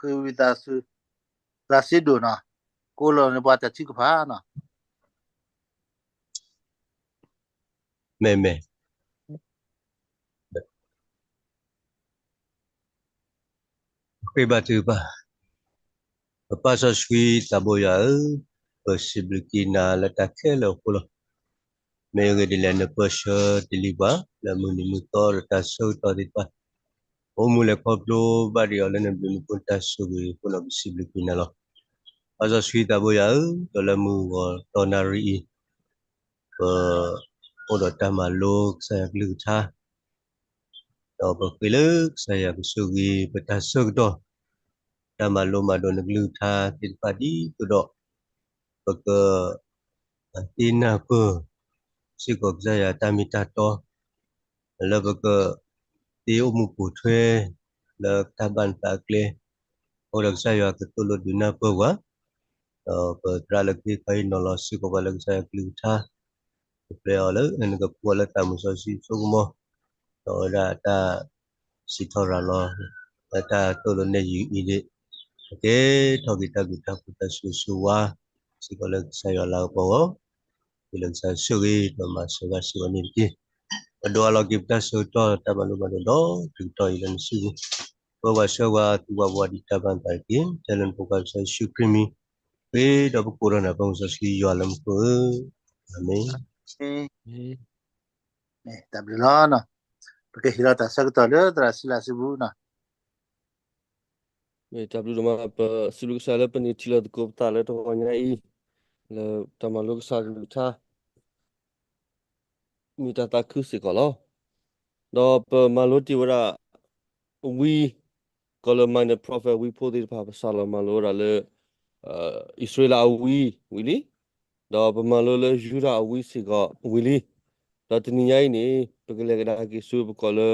ဃ့ဝံသးစူၤ သးစ့ဒိၣ်နီၤ, ကိးလီၤန့ၣ်ပှၤတၢ်ထုကဖၣ်နီၤ, မ့ၢ်မ့ၢ် ဃ့ဘါထုကဖၣ်, ပပၢ်စီဆှံသးဘိယွၤဧၢ, ပစံးဘျုးက့ၤနၤလၢတၢ်ခဲလၢာ်အဃိလီၤ. မ့ၢ်အဂ့ၢ်ဒ်လဲၣ် နပၢၢ်ဆၢတလံၤပှၤ လၢမုၢ်နံၤမုၢ်သီဒီးတၢ်ဆၢကတီၢ်သ့ၣ်တဖၣ်, အိၣ်မူလဲၤခီဖျိဘၣ်ဒံးအီၤလၢနဘျုးနဖှိၣ်နတၢ်ဆိၣ်ဂ့ၤအဃိလီၤ. ပစံးဘျုးက့ၤနၤလီၤ. ပၢ်စီဆှံသးဘိယွၤဧၢ, ဒီးလၢမုၢ်ဂီၤတီနၣ်ရံၣ်အံၤ ပအိၣ်ဒီးတၢ်မၤလိကစၢ်ယွၤကလုၢ်ကထါ ဒီးပဃ့လၢကစၢ်ယွၤကဆိၣ်ဂ့ၤပတၢ်ဆၢကတီၢ်, တၢ်မၤလိမၤဒိးနကလုၢ်ကထါသ့ၣ်တဖၣ်ဒ်သိးဒီး ပက သ့ၣ်နၢ်ပၢၢ်စ့ၢ်ကီးကစၢ်ယွၤတၢ်မ့ၢ်တၢ်တီ, လၢပကသ့အိၣ်မူပိာ်ထွဲ လၢတၢ်ဘၣ်နသးအကျဲ, အဃိဒီးကစၢ်ယွၤကသိၣ်လိဒုးနၢ်ပၢၢ်ပှၤ, ဒီးပသရၣ်လၢကဟ့ၣ်ခီဟ့ၣ်နီၤလီၤစ့ၢ်ကီးပှၤလၢကစၢ်ယွၤကလုၢ်ကထါ, ကပျဲအီၤလၢနကဖှူအီၤလၢသးမုၢ်စီဆှံအစိကမီၤ, ဒီးဝဲဒၣ်တၢ်စံးထီၣ်ရၤလီၤ လၢတၢ်သိၣ်လိနဲၣ်ယုၤအံၤဒ် ကဲထီၣ်က့ၤတၢ်ဘျုးတၢ်ဖှိၣ်တၢ်ဆိၣ်ဂ့ၤဆိၣ်ဝါ စ့ၢ်ကီးလၢကစၢ်ယွၤလၤကပီၤအဂီၢ်, ကလၢကစၢ်ဆိၣ်ဂ့ၤဒီးမၤစၢၤဘၣ်စ့ၢ်ကီးန့ၣ်တက့ၢ်. ပဒိးအလီၤက့ၤပတၢ်ဆၢကတီၢ်တၢ်မၤလိမၤဒိးဒီတကတီၢ်အံၤလၢနစုပူၤ, ပၢၤပှၤဆှၢပှၤသူၣ်ဘၣ်ဘှီဒံးတၢ်ဘၣ်နသးတက့ၢ်. ထဲလၢနဖိခွါကစၢ်ယ့ၣ်ၡူးခရံာ်မံၤ, ဃ့ဒီးပကိးထီၣ်နၤပၢ်မုၢ်စီဆှံယွၤလၢမူခိၣ်ဧၢ, အၤမ့ၣ်. တၢ်ဘျုးလီၤ. ပကဟ့ၣ်လီၤတၢ်ဆၢကတီၢ်လၢသရၣ်စံလၤစုပူၤနီၤ. မ့ၢ်တၢ်ဘျုးဒိၣ်မး ပစံးဘျုးကစၢ်လၢပန့ၢ်ထံၣ်လိာ်သကိးပသးလၢတဂီၤညါအံၤ, လၢတၢ်မၤလိကစၢ်ကလုၢ်ကထါ မ့ၢ်တၢ်သးခုစ့ၢ်ကီးလီၤ. ဒီးပမၤလိတ့ၢ်ဝဲဒၣ် ဝံ ကီးလၢ minor prophet ဝံဖိသ့ၣ်တဖၣ် ပစးလီၤမၤလိဝဲဒၣ်လၢ အံၣ်စရ့လးအဝံဝံၤလံ, ဒီးပမၤလိလၢယူဒၤအဝံစ့ၢ်ကီးဝံၤလံ. ဒီးတနံၤညါအံၤန့ၣ် ပကလဲၤကဒါက့ၤဆူပကိးလၢ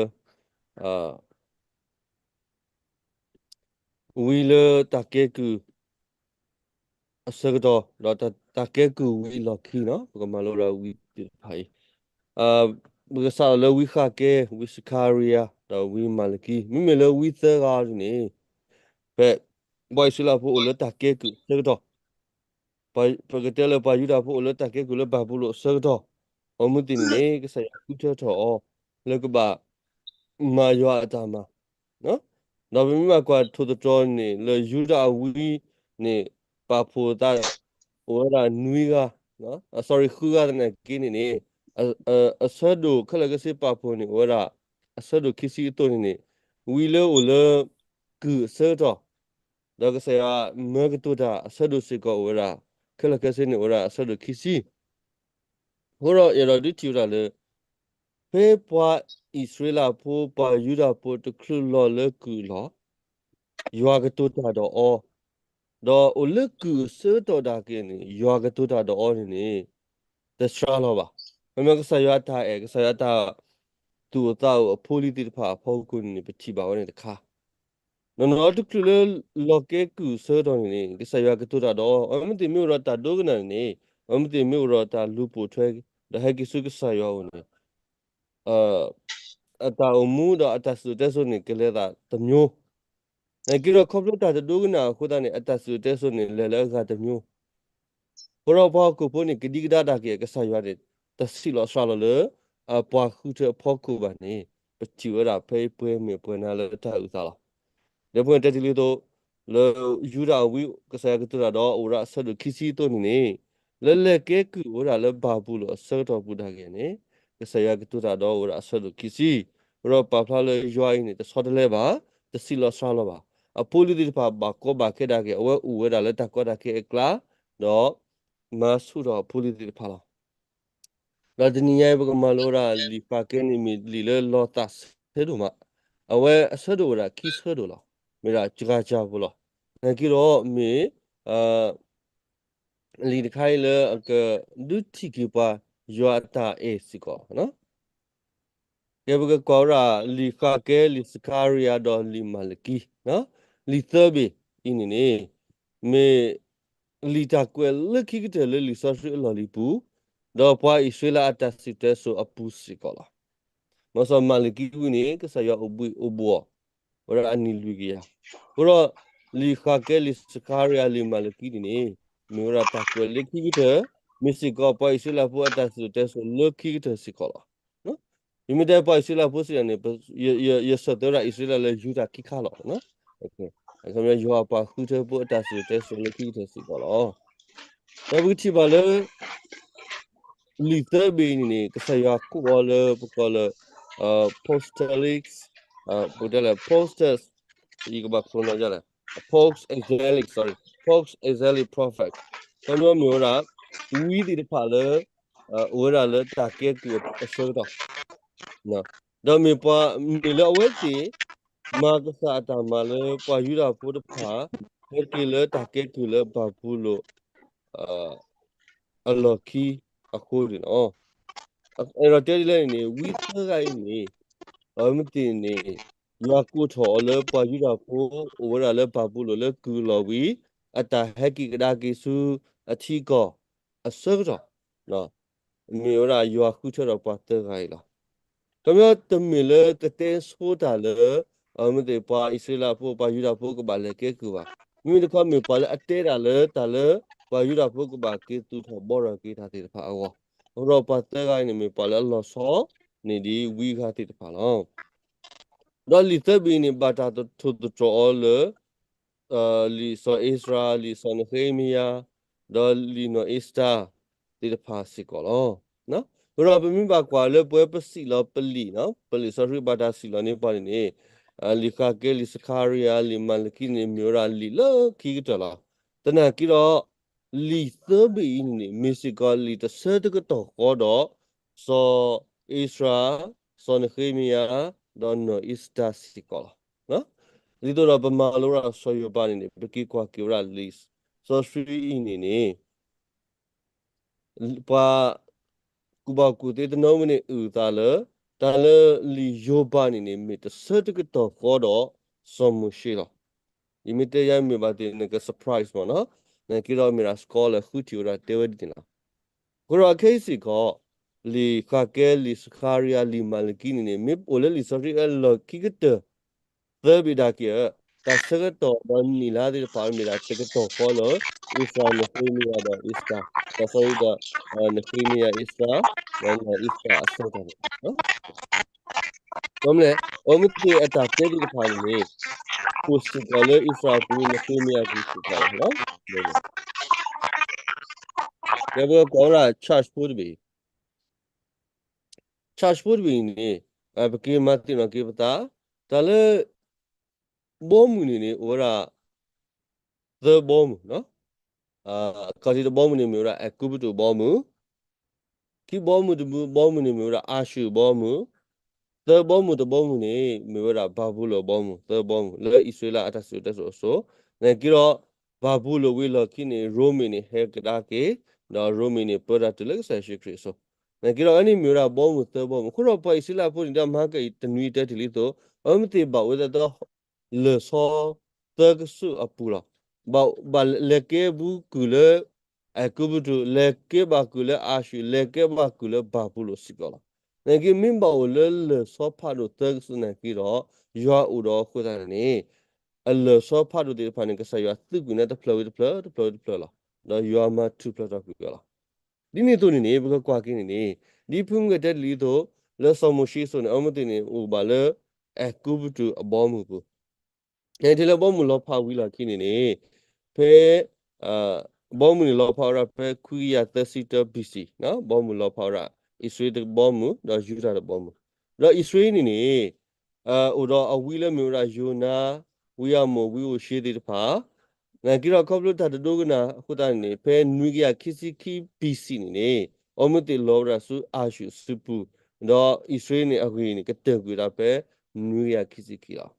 ဝံလၢတၢ်ကဲကုၢ်အဆၢကတီၢ်, ဒီးတၢ်ကဲကုၢ်ဝံအလီၢ်ခံနီၤ, ပကမၤလိဒီးဝံသ့ၣ်တဖၣ်အံၤ, ပကစးလီၤလၢဝံဃးကဲ, ဝံစခါရံယၤ, ဒီးဝံမၤလကံ, မ့မ့ၢ်လၢဝံသၢဂၤအံၤန့ၣ် ဖဲ ပှၤအံၣ်စရ့လးဖိအိၣ်လၢတၢ်ကဲကုၢ်အဆၢကတီၢ် ပကတဲလၢပှၤယူဒၤဖိအိၣ်လၢတၢ်ကဲကုၢ်လၢဘၤဘူလိၣ်အဆၢကတီၢ်, အီၤမုၢ်သ့ၣ်န့ၣ်န့ၣ် ကစၢ်ယွၤဃုထၢထီၣ်အီၤ လၢကဘၣ်မၤယွၤအတၢ်မၤ, ဒီးပမ့ၢ်ဘၣ်ကွၢ်ထိၣ်သတြီၤန့ၣ် လၢယူဒၤအဝံန့ၣ် ပာ်ဖှိၣ်သး အိၣ်ဝဲဒၣ်နွံဂၤ, အ sorry ဃုဂၤသနာ်က့န့ၣ်န့ၣ် အဆၢဒိၣ်ခဲလၢာ်ခဲဆ့ပာ်ဖှိၣ်န့ၣ် အိၣ်ဝဲဒၣ်အဆၢဒိၣ်ခံဆံအသိးန့ၣ်န့ၣ်, ဝံလၢအိၣ်လၢကုၢ်အဆၢကတီၢ် ဒီးကစၢ်ယွၤမၢကတိၤတၢ်အဆၢဒိၣ်စ့ၢ်ကီးအိၣ်ဝဲဒၣ် ခဲလၢာ်ခဲဆ့န့ၣ်အိၣ်ဝဲဒၣ်အဆၢဒိၣ်ခံဆံ, အဃိဒီးယအဲၣ်ဒိးဒုးထံၣ်ဝဲဒၣ်လၢ ဖဲပှၤအံၣ်စရ့လးဖိ ပှၤယူဒၤဖိတချုးလီၤလၢကုၢ်အလီၢ် ယွၤကတိၤတၢ်ဒီးအီၤ, ဒီးအိၣ်လၢကုၢ်အဆၢကတီၢ်ဒၣ်က့ၤန့ၣ် ယွၤကတိၤတၢ်ဒီးအီၤန့ၣ်န့ၣ် တဆှါလီၤဘၣ်. မ့မ့ၢ်ကစၢ်ယွၤအတၢ်အဲၣ် ကစၢ်ယွၤအတၢ်သူၣ်အိၣ်သးအိၣ်အဖိအလံၤသ့ၣ်တဖၣ်အဖီခိၣ်န့ၣ်န့ၣ် ပထံၣ်ဘၣ်ဝဲန့ၣ်တခါ နီၢ်နီၢ်တချုးလၢလီၤကဲကုၢ်အဆၢကတီၢ်န့ၣ်န့ၣ် ကစၢ်ယွၤကတိၤတၢ်ဒီးအီၤ, အဝဲမ့ၢ်သ့ၣ်မ့ၢ်အိၣ်ဒီးတၢ်ဒိကနၣ်န့ၣ်န့ၣ် အဝဲမ့ၢ်သ့ၣ်မ့ၢ်အိၣ်ဒီးတၢ်လူၤပိာ်ထွဲ ဒီးဟဲက့ၤဆူကစၢ်ယွၤအအိၣ်န့ၣ် အတၢ်အိၣ်မူဒီးအတၢ်စံၣ်စိၤတဲစိၤန့ၣ် ကလဲၤသးတမျိုး, နာ်က့ဒီးခီဖျိတၢ်တဒိကနၣ်အဃိသတးန့ၣ် အတၢ်စံၣ်စိၤတဲစိၤန့ၣ် လဲၤလၢအဂၤတမျိုး အဃိဒီးပှၤဟီၣ်ခိၣ်ဖိန့ၣ် ကဒံကဒါတၢ်က့ၤအကစၢ်ယွၤန့ၣ် တဆံးလီၤစှၤလီၤလၢ အပှၤဃုထၢအဖီခိၣ်ဘၣ်န့ၣ် ပထံၣ်ဝဲဒၣ်ဖဲပှဲၤမဲာ်ပှဲၤနါလၢတၢ်အုၣ်သးလီၤ. ဒီးပှၤတဲတ့ၢ်လံသိး လၢယူဒၤအဝံ ကစၢ်ယွၤကတိၤတၢ်ဒီးအိၣ်ဝဲဒၣ်အဆၢဒိၣ်ခံဆံအသိးန့ၣ်န့ၣ် လၢလဲၤကဲကုၢ်အိၣ်ဝဲဒၣ်လၢဘၤဘူလိၣ်အဆၢကတီၢ်ပူၤဒၣ်က့ၤန့ၣ် ကစၢ်ယွၤကတိၤတၢ်ဒီးအိၣ်ဝဲဒၣ်အဆၢဒိၣ်ခံဆံ, အဃိဒီးပာ်ဖျါလၢယွၤအံၤန့ၣ် တဆီတလဲဘၣ်, တဆံးလီၤစှၤလီၤဘၣ်, အဖိအလံၤသ့ၣ်တဖၣ်ဘၣ်ကီဘၣ်ခဲဒၣ်က့ၤ အဝဲအိၣ်ဝဲဒၣ်လၢတၢ်ကီတၢ်ခဲအကျါ, ဒီးမၤဆူၣ်ထီၣ်အဖိအလံၤသ့ၣ်တဖၣ်လီၤ. ဒီးတနံၤညါအံၤ ပကမၤလိဝဲဒၣ်လံာ်ဃးကဲန့ၣ်မ့ၢ်လံာ်လၢလီၤသးဆၢဒိၣ်မး, အဝဲအဆၢဒိၣ်ဝဲဒၣ်ခံဆၢဒိၣ်လီၤ, မ့ၢ်ဒၣ်စှၤစှၤဖိလီၤ. နာ်က့ဒီးမ့ၢ် လံာ်တခါအံၤလၢအကဒုးထံၣ်က့ၤပှၤယွၤအတၢ်အဲၣ်စ့ၢ်ကီး ကဲပကကွၢ်ဝဲဒၣ် လံာ်ဃးကဲ, လံာ်စကၤရံယၤ ဒီးလံာ်မၤလကံ, လံာ်သၢဘ့ၣ်အံၤန့ၣ်န့ၣ် မ့ၢ်လံာ်တၢ်ကွဲးလၢခံကတၢၢ်လၢလံာ်စီဆှံအလီၢ်လံၤပူၤ, ဒီးပှၤအံၣ်စရ့လးအတၢ်စံၣ်တဲစိၤအပူၤစ့ၢ်ကီးလီၤ. မၤစီၤမၤလကံဝံၤန့ၣ် ကစၢ်ယွၤအိၣ်ဘှံးအိၣ်ဘှီၣ်ဝဲဒၣ်အနံၣ်လွံၢ်ကယၤ, အဃိဒီး လံာ်ဃးကဲ လံာ်စခါရံယၤ လံာ်မၤလကံန့ၣ်န့ၣ် မ့ၢ်ဝဲဒၣ်တၢ်ကွဲးလၢခံကတၢၢ်, မ့ၢ်စ့ၢ်ကီးပှၤအံၣ်စရ့လးဖိအတၢ်စံၣ်စိၤတဲစိၤလၢခံကတၢၢ်စ့ၢ်ကီးလီၤ. ယမ့ၢ်တဲပှၤအံၣ်စရ့လးဖိစံးဒ်န့ၣ် ယဆၢတဲဝဲဒၣ်အံၣ်စရ့လးလၢယူဒၤခံခါလီၤ. အခီပညီ ယွၤအပှၤဃုထၢဖိအတၢ်စံၣ်စိၤတဲစိၤလၢခံကတၢၢ်စ့ၢ်ကီးလီၤ. ဒီးပကထံၣ်ဘၣ်လၢ လံာ်သၢဘ့ၣ်အံၤန့ၣ်န့ၣ် ကစၢ်ယွၤကိးအီၤလၢပကိးလၢ apostolic, ပတဲလၢ apostles, ယကဘၣ်ကျိနီၤလဲၣ်, post exilic, sorry, post exilic prophet, ခီဖျိမ့ၢ်ဝဲဒၣ် ဝံသ့ၣ်တဖၣ်လၢ အိၣ်ဝဲဒၣ်လၢတၢ်ကဲကုၢ်အဆၢကတီၢ်, ဒီးမ့ၢ်ပှၤ မ့ၢ်လၢအဝဲသ့ၣ် မၤကစၢ်အတၢ်မၤလၢပှၤယူဒၤဖိတဖၣ် ဟဲက့ၤလၢတၢ်ကဲကုၢ်လၢဘၤဘူလိၣ် အလီၢ်ခံအဃိန့ၣ်လီၤ. အဲၣ်ဒိးတဲဒ်လဲၣ်န့ၣ်န့ၣ် ဝံသၢဂၤအံၤန့ၣ် အဝဲသ့ၣ်န့ၣ် ယွၤကိးထီၣ်အီၤလၢပှၤယူဒၤဖိ အိၣ်ဝဲဒၣ်လၢဘၤဘူလိၣ်လၢကုၢ်အလီၢ်ဝံၤ အတၢ်ဟဲက့ၤကဒါက့ၤဆူအထံအကီၢ်အဆၢကတီၢ် မ့ၢ်ဝဲဒၣ်ယွၤဃုထၢဒီးပှၤသၢဂၤအံၤလီၤ. ခီပညီတမ့ၢ်လၢကတဲဆိတၢ်လၢ အဝဲသ့ၣ်ပှၤအံၣ်စရ့လးဖိ ပှၤယူဒၤဖိကဘၣ်လဲၤကဲကုၢ်ဘၣ်. မ့မ့ၢ်တခီမ့ၢ်ပှၤလၢအတဲတၢ်လၢတၢ်လၢ ပှၤယူဒၤဖိကဘၣ်က့ၤသူၣ်ထီၣ်ဘီထီၣ်က့ၤတၢ်သ့ၣ်တဖၣ်အဂီၢ်, အဃိဒီးပှၤသၢဂၤအံၤန့ၣ်မ့ၢ်ပှၤလၢအလီၤဆီန့ၢ်ဒံးဝံဂၤသ့ၣ်တဖၣ်လီၤ. ဒီးလံာ်သၢဘ့ၣ်အံၤန့ၣ် ဘၣ်တၢ်ထိၣ်သတြီၤအီၤလၢ လံာ်စီၤအ့စြၤ, လံာ်စီၤနဃ့မယၤ, ဒီးလံာ်နီၢ်အ့စတၢ်သ့ၣ်တဖၣ်စ့ၢ်ကီးလီၤ. အဃိဒီးပမ့ၢ်ဘၣ်ကွၢ်လၢပဝဲပစံးလီၤပလံာ်, ပလံာ်စီဆှံဘၣ်တၢ်စံးလီၤန့ၢ်ပှၤန့ၣ်န့ၣ် လံာ်ဃးကဲ, လံာ်စခါရံယၤ, လံာ်မၤလကံန့ၣ် မ့ၢ်ဝဲဒၣ်လံာ်လၢခံကတၢၢ်လီၤ. သနာ်က့ဒီး လံာ်သၢဘ့ၣ်အံၤန့ၣ်န့ၣ် မ့ၢ်စ့ၢ်ကီးလံာ်တဆၢတကတီၢ်ဃီဒီး စီၤအ့စြၤ, စီၤနဃ့မယၤ, ဒီးနီၢ်အ့စတၢ်စ့ၢ်ကီးလီၤ. ဒ်သိးဒီးပမၤလိဝဲဒၣ်စီၤယိၤဘးန့ၣ်န့ၣ် ပက့ၤကွၢ်က့ၤဝဲဒၣ်လံာ်စီဆှံအံၤန့ၣ်န့ၣ် ပှၤကူၣ်ဘၣ်ကူၣ်သ့တနီၤမ့ၢ်န့ၣ် အုၣ်သးလၢ တၢ်လၢလံာ်ယိၤဘးန့ၣ်န့ၣ် မ့ၢ်တဆၢတကတီၢ်ဃီဒီးစီၤမိၤၡ့လီၤ. ယမ့ၢ်တဲယၤမ့ၢ်ဘၣ်သ့ၣ်န့ၣ် က surprise မ့ၢ်နီၤ, နာ်က့ဒီးမ့ၢ်ဒၣ် scholar ဃုထံၣ်ဝဲဒၣ်တဲဝဲဒ်န့ၣ်လီၤ. အဃိဒီးခဲအံၤစ့ၢ်ကီး လံာ်ဃးကဲ, လံာ်စခါရံယၤ, လံာ်မၤလကံန့ၣ်န့ၣ် မ့ၢ်အိၣ်လၢလံာ်စီဆှံအလီၢ်ခံကတၢၢ် သၢဘ့ၣ်ဒၣ်က့ၤဧါ, တၢ်ဆၢကတီၢ်ဒီးနံၣ်လါသ့ၣ်တဖၣ်မ့ၢ်ဒၣ်တကတီၢ်ဃီလၢ အ့စြၤ, နဃ့မယၤဒီးအ့စတၢ်, တၢ်ဆၢကတီၢ် နဃ့မယၤ, အ့စတၢ်, ဒီးနီၢ်အ့စတၢ်အဆၢကတီၢ်န့ၣ်လီၤ. မ့ၢ်လဲၣ်, အဝဲသ့ၣ်အတၢ်တဲသ့ၣ်တဖၣ်န့ၣ်န့ၣ် အိၣ်စ့ၢ်ကီးလၢအ့စြၤအပူၤ, နဃ့မယၤအပူၤစ့ၢ်ကီးလီၤ. ဒီးပကကွၢ်ဝဲဒၣ် charge ဖိတဘ့ၣ် charge ဖိတဘ့ၣ်အံၤန့ၣ် ပက့ၤမၤသ့ၣ်နီၣ်က့ၤပသး တၢ်လၢ ဘီမုၢ်န့ၣ်န့ၣ် အိၣ်ဝဲဒၣ် သၢဘီမုၢ်, ခီၣ်ထံးတဘီမုၢ်န့ၣ် မ့ၢ်ဝဲဒၣ်အဲၤကူပတူးဘီမုၢ်, ခံဘီမုၢ်တဘီမုၢ်န့ၣ် မ့ၢ်ဝဲဒၣ်အၤၡူၢ်ဘီမုၢ်, သၢဘီမုၢ်တဘီမုၢ်န့ၣ် မ့ၢ်ဝဲဒၣ်ဘၤဘူလိၣ်ဘီမုၢ်, သၢဘီမုၢ်လၢအံၣ်စရ့လးအတၢ်စံၣ်စိၤတဲစိၤအစိၤ, နာ်က့ဒီး ဘၤဘူလိၣ်ဝံၤလီၢ်ခံန့ၣ် ရိမ့ၤန့ၣ် ဟဲကဒါက့ၤ, ဒီးရိမ့ၤန့ၣ် ပၢတၢ်တုၤလၢကစၢ်ယ့ၣ်ၡူးခရံာ်အစိၤ, နာ်က့ဒီး အဝဲန့ၣ်မ့ၢ်ဝဲဒၣ်ဘီမုၢ်သၢဘီမုၢ်, အဃိဒီးပှၤအံၣ်စရ့လးဖိန့ၣ် တၢ်မၤက့ၤတနွံတဲတ့ၢ်လံသိး အဝဲသ့ၣ်ဘၣ်အိၣ်ဝဲဒၣ်ဒီး လၢၢ်ဆီသၢကဆူးအပူၤလီၤ. ဘၣ်လဲၤကဲဘၣ်ကုၢ်လၢ အဲၤကူပတူး, လဲၤကဲဘၣ်ကုၢ်လၢအၤၡူၢ်, လဲၤကဲဘၣ်ကုၢ်လၢဘၤဘူလိၣ်စ့ၢ်ကီးလီၤ. နာ်က့မ့ၢ်ဘၣ်အိၣ်လၢလၢၢ်ဆီဖးဒိၣ်သၢကဆူးနာ်က့ဒီး ယွၤအိၣ်ဒီးအဃိသတးန့ၣ်န့ၣ် အလၢၢ်ဆီဖးဒိၣ်သ့ၣ်တဖၣ်န့ၣ် ကစၢ်ယွၤသုးကွံာ်န့ၢ်တဖျၢၣ်ဝံၤတဖျၢၣ် တဖျၢၣ်ဝံၤတဖျၢၣ်လီၤ. ဒီးယွၤမၤထူၣ်ဖျဲးထီၣ်ကွံာ်အီၤလီၤ. ဒ်န့ၣ်အသိးန့ၣ်န့ၣ် ပကကွၢ်က့ၤန့ၣ်န့ၣ် ဒ်ဖုမုၢ်ကတဲတ့ၢ်လံအသိး လၢစီၤမိၤၡ့အစိၤန့ၣ် အဝဲသ့ၣ်န့ၣ် အိၣ်ဘၣ်လၢ အဲၤကူပတူးအဘီမုၢ်အပူၤ နထဲလၢဘီမုၢ်လီၤဖးဝံၤလီၢ်ခံန့ၣ်န့ၣ် ဖဲ ဘီမုၢ်န့ၣ်လီၤဖးဝဲဒၣ်ဖဲခွံကယၤသၢဆံတၢ B C ဘီမုၢ်လီၤဖးဝဲဒၣ် အံၣ်စရ့လးတဘီမုၢ် ဒီးယူဒၤတဘီမုၢ်, ဒီးအံၣ်စရ့လးန့ၣ်န့ၣ် အိၣ်ဒီးအဝံလၢမ့ၢ်ဝဲဒၣ်ယိၤနါ, ဝံအမိၢ်, ဝံအိၣ်ၡ့သ့ၣ်တဖၣ်, နာ်က့ဒီးခီဖျိတၢ်တဒိကနၣ်အဃိသတးန့ၣ်န့ၣ် ဖဲနွံကယၤခံဆံခံ B C န့ၣ်န့ၣ် အဝဲသ့ၣ်လီၤဝဲဒၣ်ဆူအၤၡူၢ်အစုပူၤ, ဒီးအံၣ်စရ့လးန့ၣ်အဂ့ၢ်န့ၣ် ကတၢၢ်ကွံာ်ဝဲဒၣ်ဖဲနွံကယၤခံဆံခံလီၤ.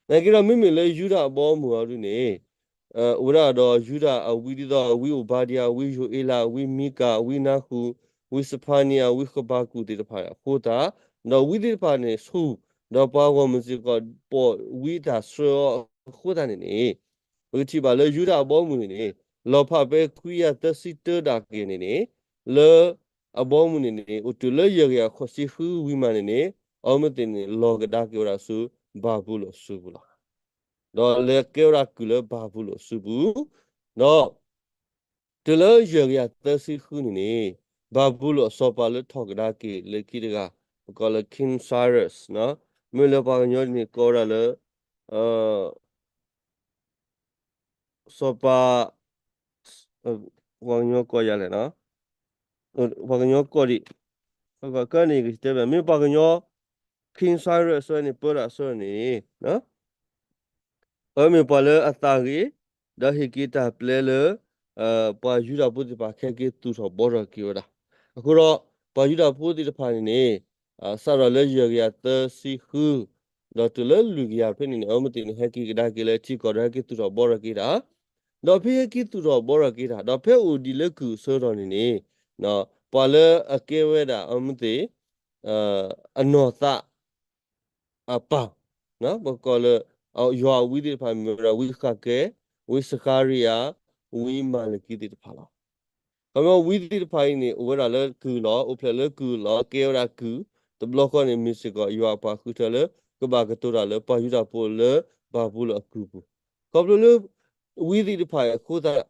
နာ်က့ဒီးမ့မ့ၢ်လၢယူဒၤအဘီမုၢ်အံၤဒ်န့ၣ် အိၣ်ဝဲဒၣ်ဒီးယူဒၤအဝံဒ်သိး အဝံအိၣ်ဘါဒံယၤ, အဝံယိၤအ့လး, အဝံမံကၤ, အဝံနါဃူ, အဝံစဖါနံယၤ, အဝံဃဘးကူာ်သ့ၣ်တဖၣ်အဃိသတး, ဒီးဝံသ့ၣ်တဖၣ်န့ၣ်ဆူၣ်, ဒီးပှၤဂီၢ်မုၢ်စ့ၢ်ကီးပိာ်ဝံအတၢ်ဆှၢအီၤအဃိသတးန့ၣ်န့ၣ် ပကထံၣ်ဘၣ်လၢယူဒၤအဘီမုၢ်န့ၣ်န့ၣ် လီၤဖးဖဲခွံကယၤသၢဆံတၢဒၣ်က့ၤန့ၣ်န့ၣ် လၢအဘီမုၢ်န့ၣ်န့ၣ် အိၣ်တုၤလၢယဲၢ်ကယၤဃိးဆံဃုဝံၤမးန့ၣ်န့ၣ် အဝဲသ့ၣ်န့ၣ် လီၤကဒါက့ၤဝဲဒၣ်ဆူဘၤဘူလိၣ်အစုပူၤလီၤ. ဒီးလဲၤကဲဝဲဒၣ်ကုၢ်လၢဘၤဘူလိၣ်အစုပူၤ, ဒီး တုၤလၢယဲၢ်ကယၤသၢဆံဃုန့ၣ်န့ၣ်, ဘၤဘူလိၣ်အစီၤပၤလၢထီၣ်ကဒါက့ၤလၢခံတဂၤ, ပကိးလၢ King Cyrus မ့ၢ်လၢပှၤကညီန့ၣ်ကိးဝဲဒၣ်လၢ စီၤပၤ, ပှၤကညီကိးယၤလဲၣ်, ပှၤကညီကိးဒံး, ကန့ၣ်ယကတဲဘၣ် မ့ၢ်ပှၤကညီ King Cyrus အဆၢန့ၣ် ပၢတၢ်အဆၢန့ၣ် အဝဲမ့ၢ်ပှၤလၢအသးဂ့ၤ, ဒီးဟ့ၣ်က့ၤတၢ်ပျဲလၢ ပှၤယူဒၤဖိသ့ၣ်တဖၣ်ခဲက့ၤသူၣ်ထီၣ်ဘှီထီၣ်က့ၤဝဲဒၣ်. အဃိဒီး ပှၤယူဒၤဖိသ့ၣ်တဖၣ်န့ၣ်န့ၣ် စးထီၣ်လၢယဲၢ်ကယၤသၢဆံဃု, ဒီးတုၤလၢလွံၢ်ကယၤဖဲန့ၣ်န့ၣ် အဝဲသ့ၣ်န့ၣ် ဟဲက့ၤကဒါက့ၤလၢထံကီၢ်ဒီးဟဲက့ၤသူၣ်ထီၣ်ဘှီထီၣ်က့ၤတၢ်, ဒီးဖဲဟဲက့ၤသူၣ်ထီၣ်ဘှီထီၣ်က့ၤတၢ် ဒီးဖဲအိၣ်ဒံးလၢကုၢ်အဆၢကတီၢ်န့ၣ်န့ၣ်, ပှၤလၢအကဲဝဲဒၣ်အဝဲသ့ၣ် အနီၢ်သး အပၢ်, ပကိးလၢ ယွၤအဝံသ့ၣ်တဖၣ်မ့ၢ်ဝဲဒၣ် ဝံဃးကဲ, ဝံစဃၤရံယၤ, ဝံမၤလကံသ့ၣ်တဖၣ်လီၤ. ခီဖျိဝံသ့ၣ်တဖၣ်အံၤန့ၣ် အိၣ်ဝဲဒၣ်လၢကုၢ်လီၤ, အိၣ်ဖျဲၣ်လၢကုၢ်လီၤ, ကဲဝဲဒၣ်ကုၢ်, တဘျီဃီန့ၣ် မ့ၢ်စ့ၢ်ကီးယွၤအပှၤဃုထၢလၢ ကဘၣ်ကတိၤတၢ်လၢပှၤယူဒၤဖိလၢဘၤဘူလိၣ်အကုၢ်ပူၤ, ခီဖျိလၢ ဝံသ့ၣ်တဖၣ်အံၤအဃိသတး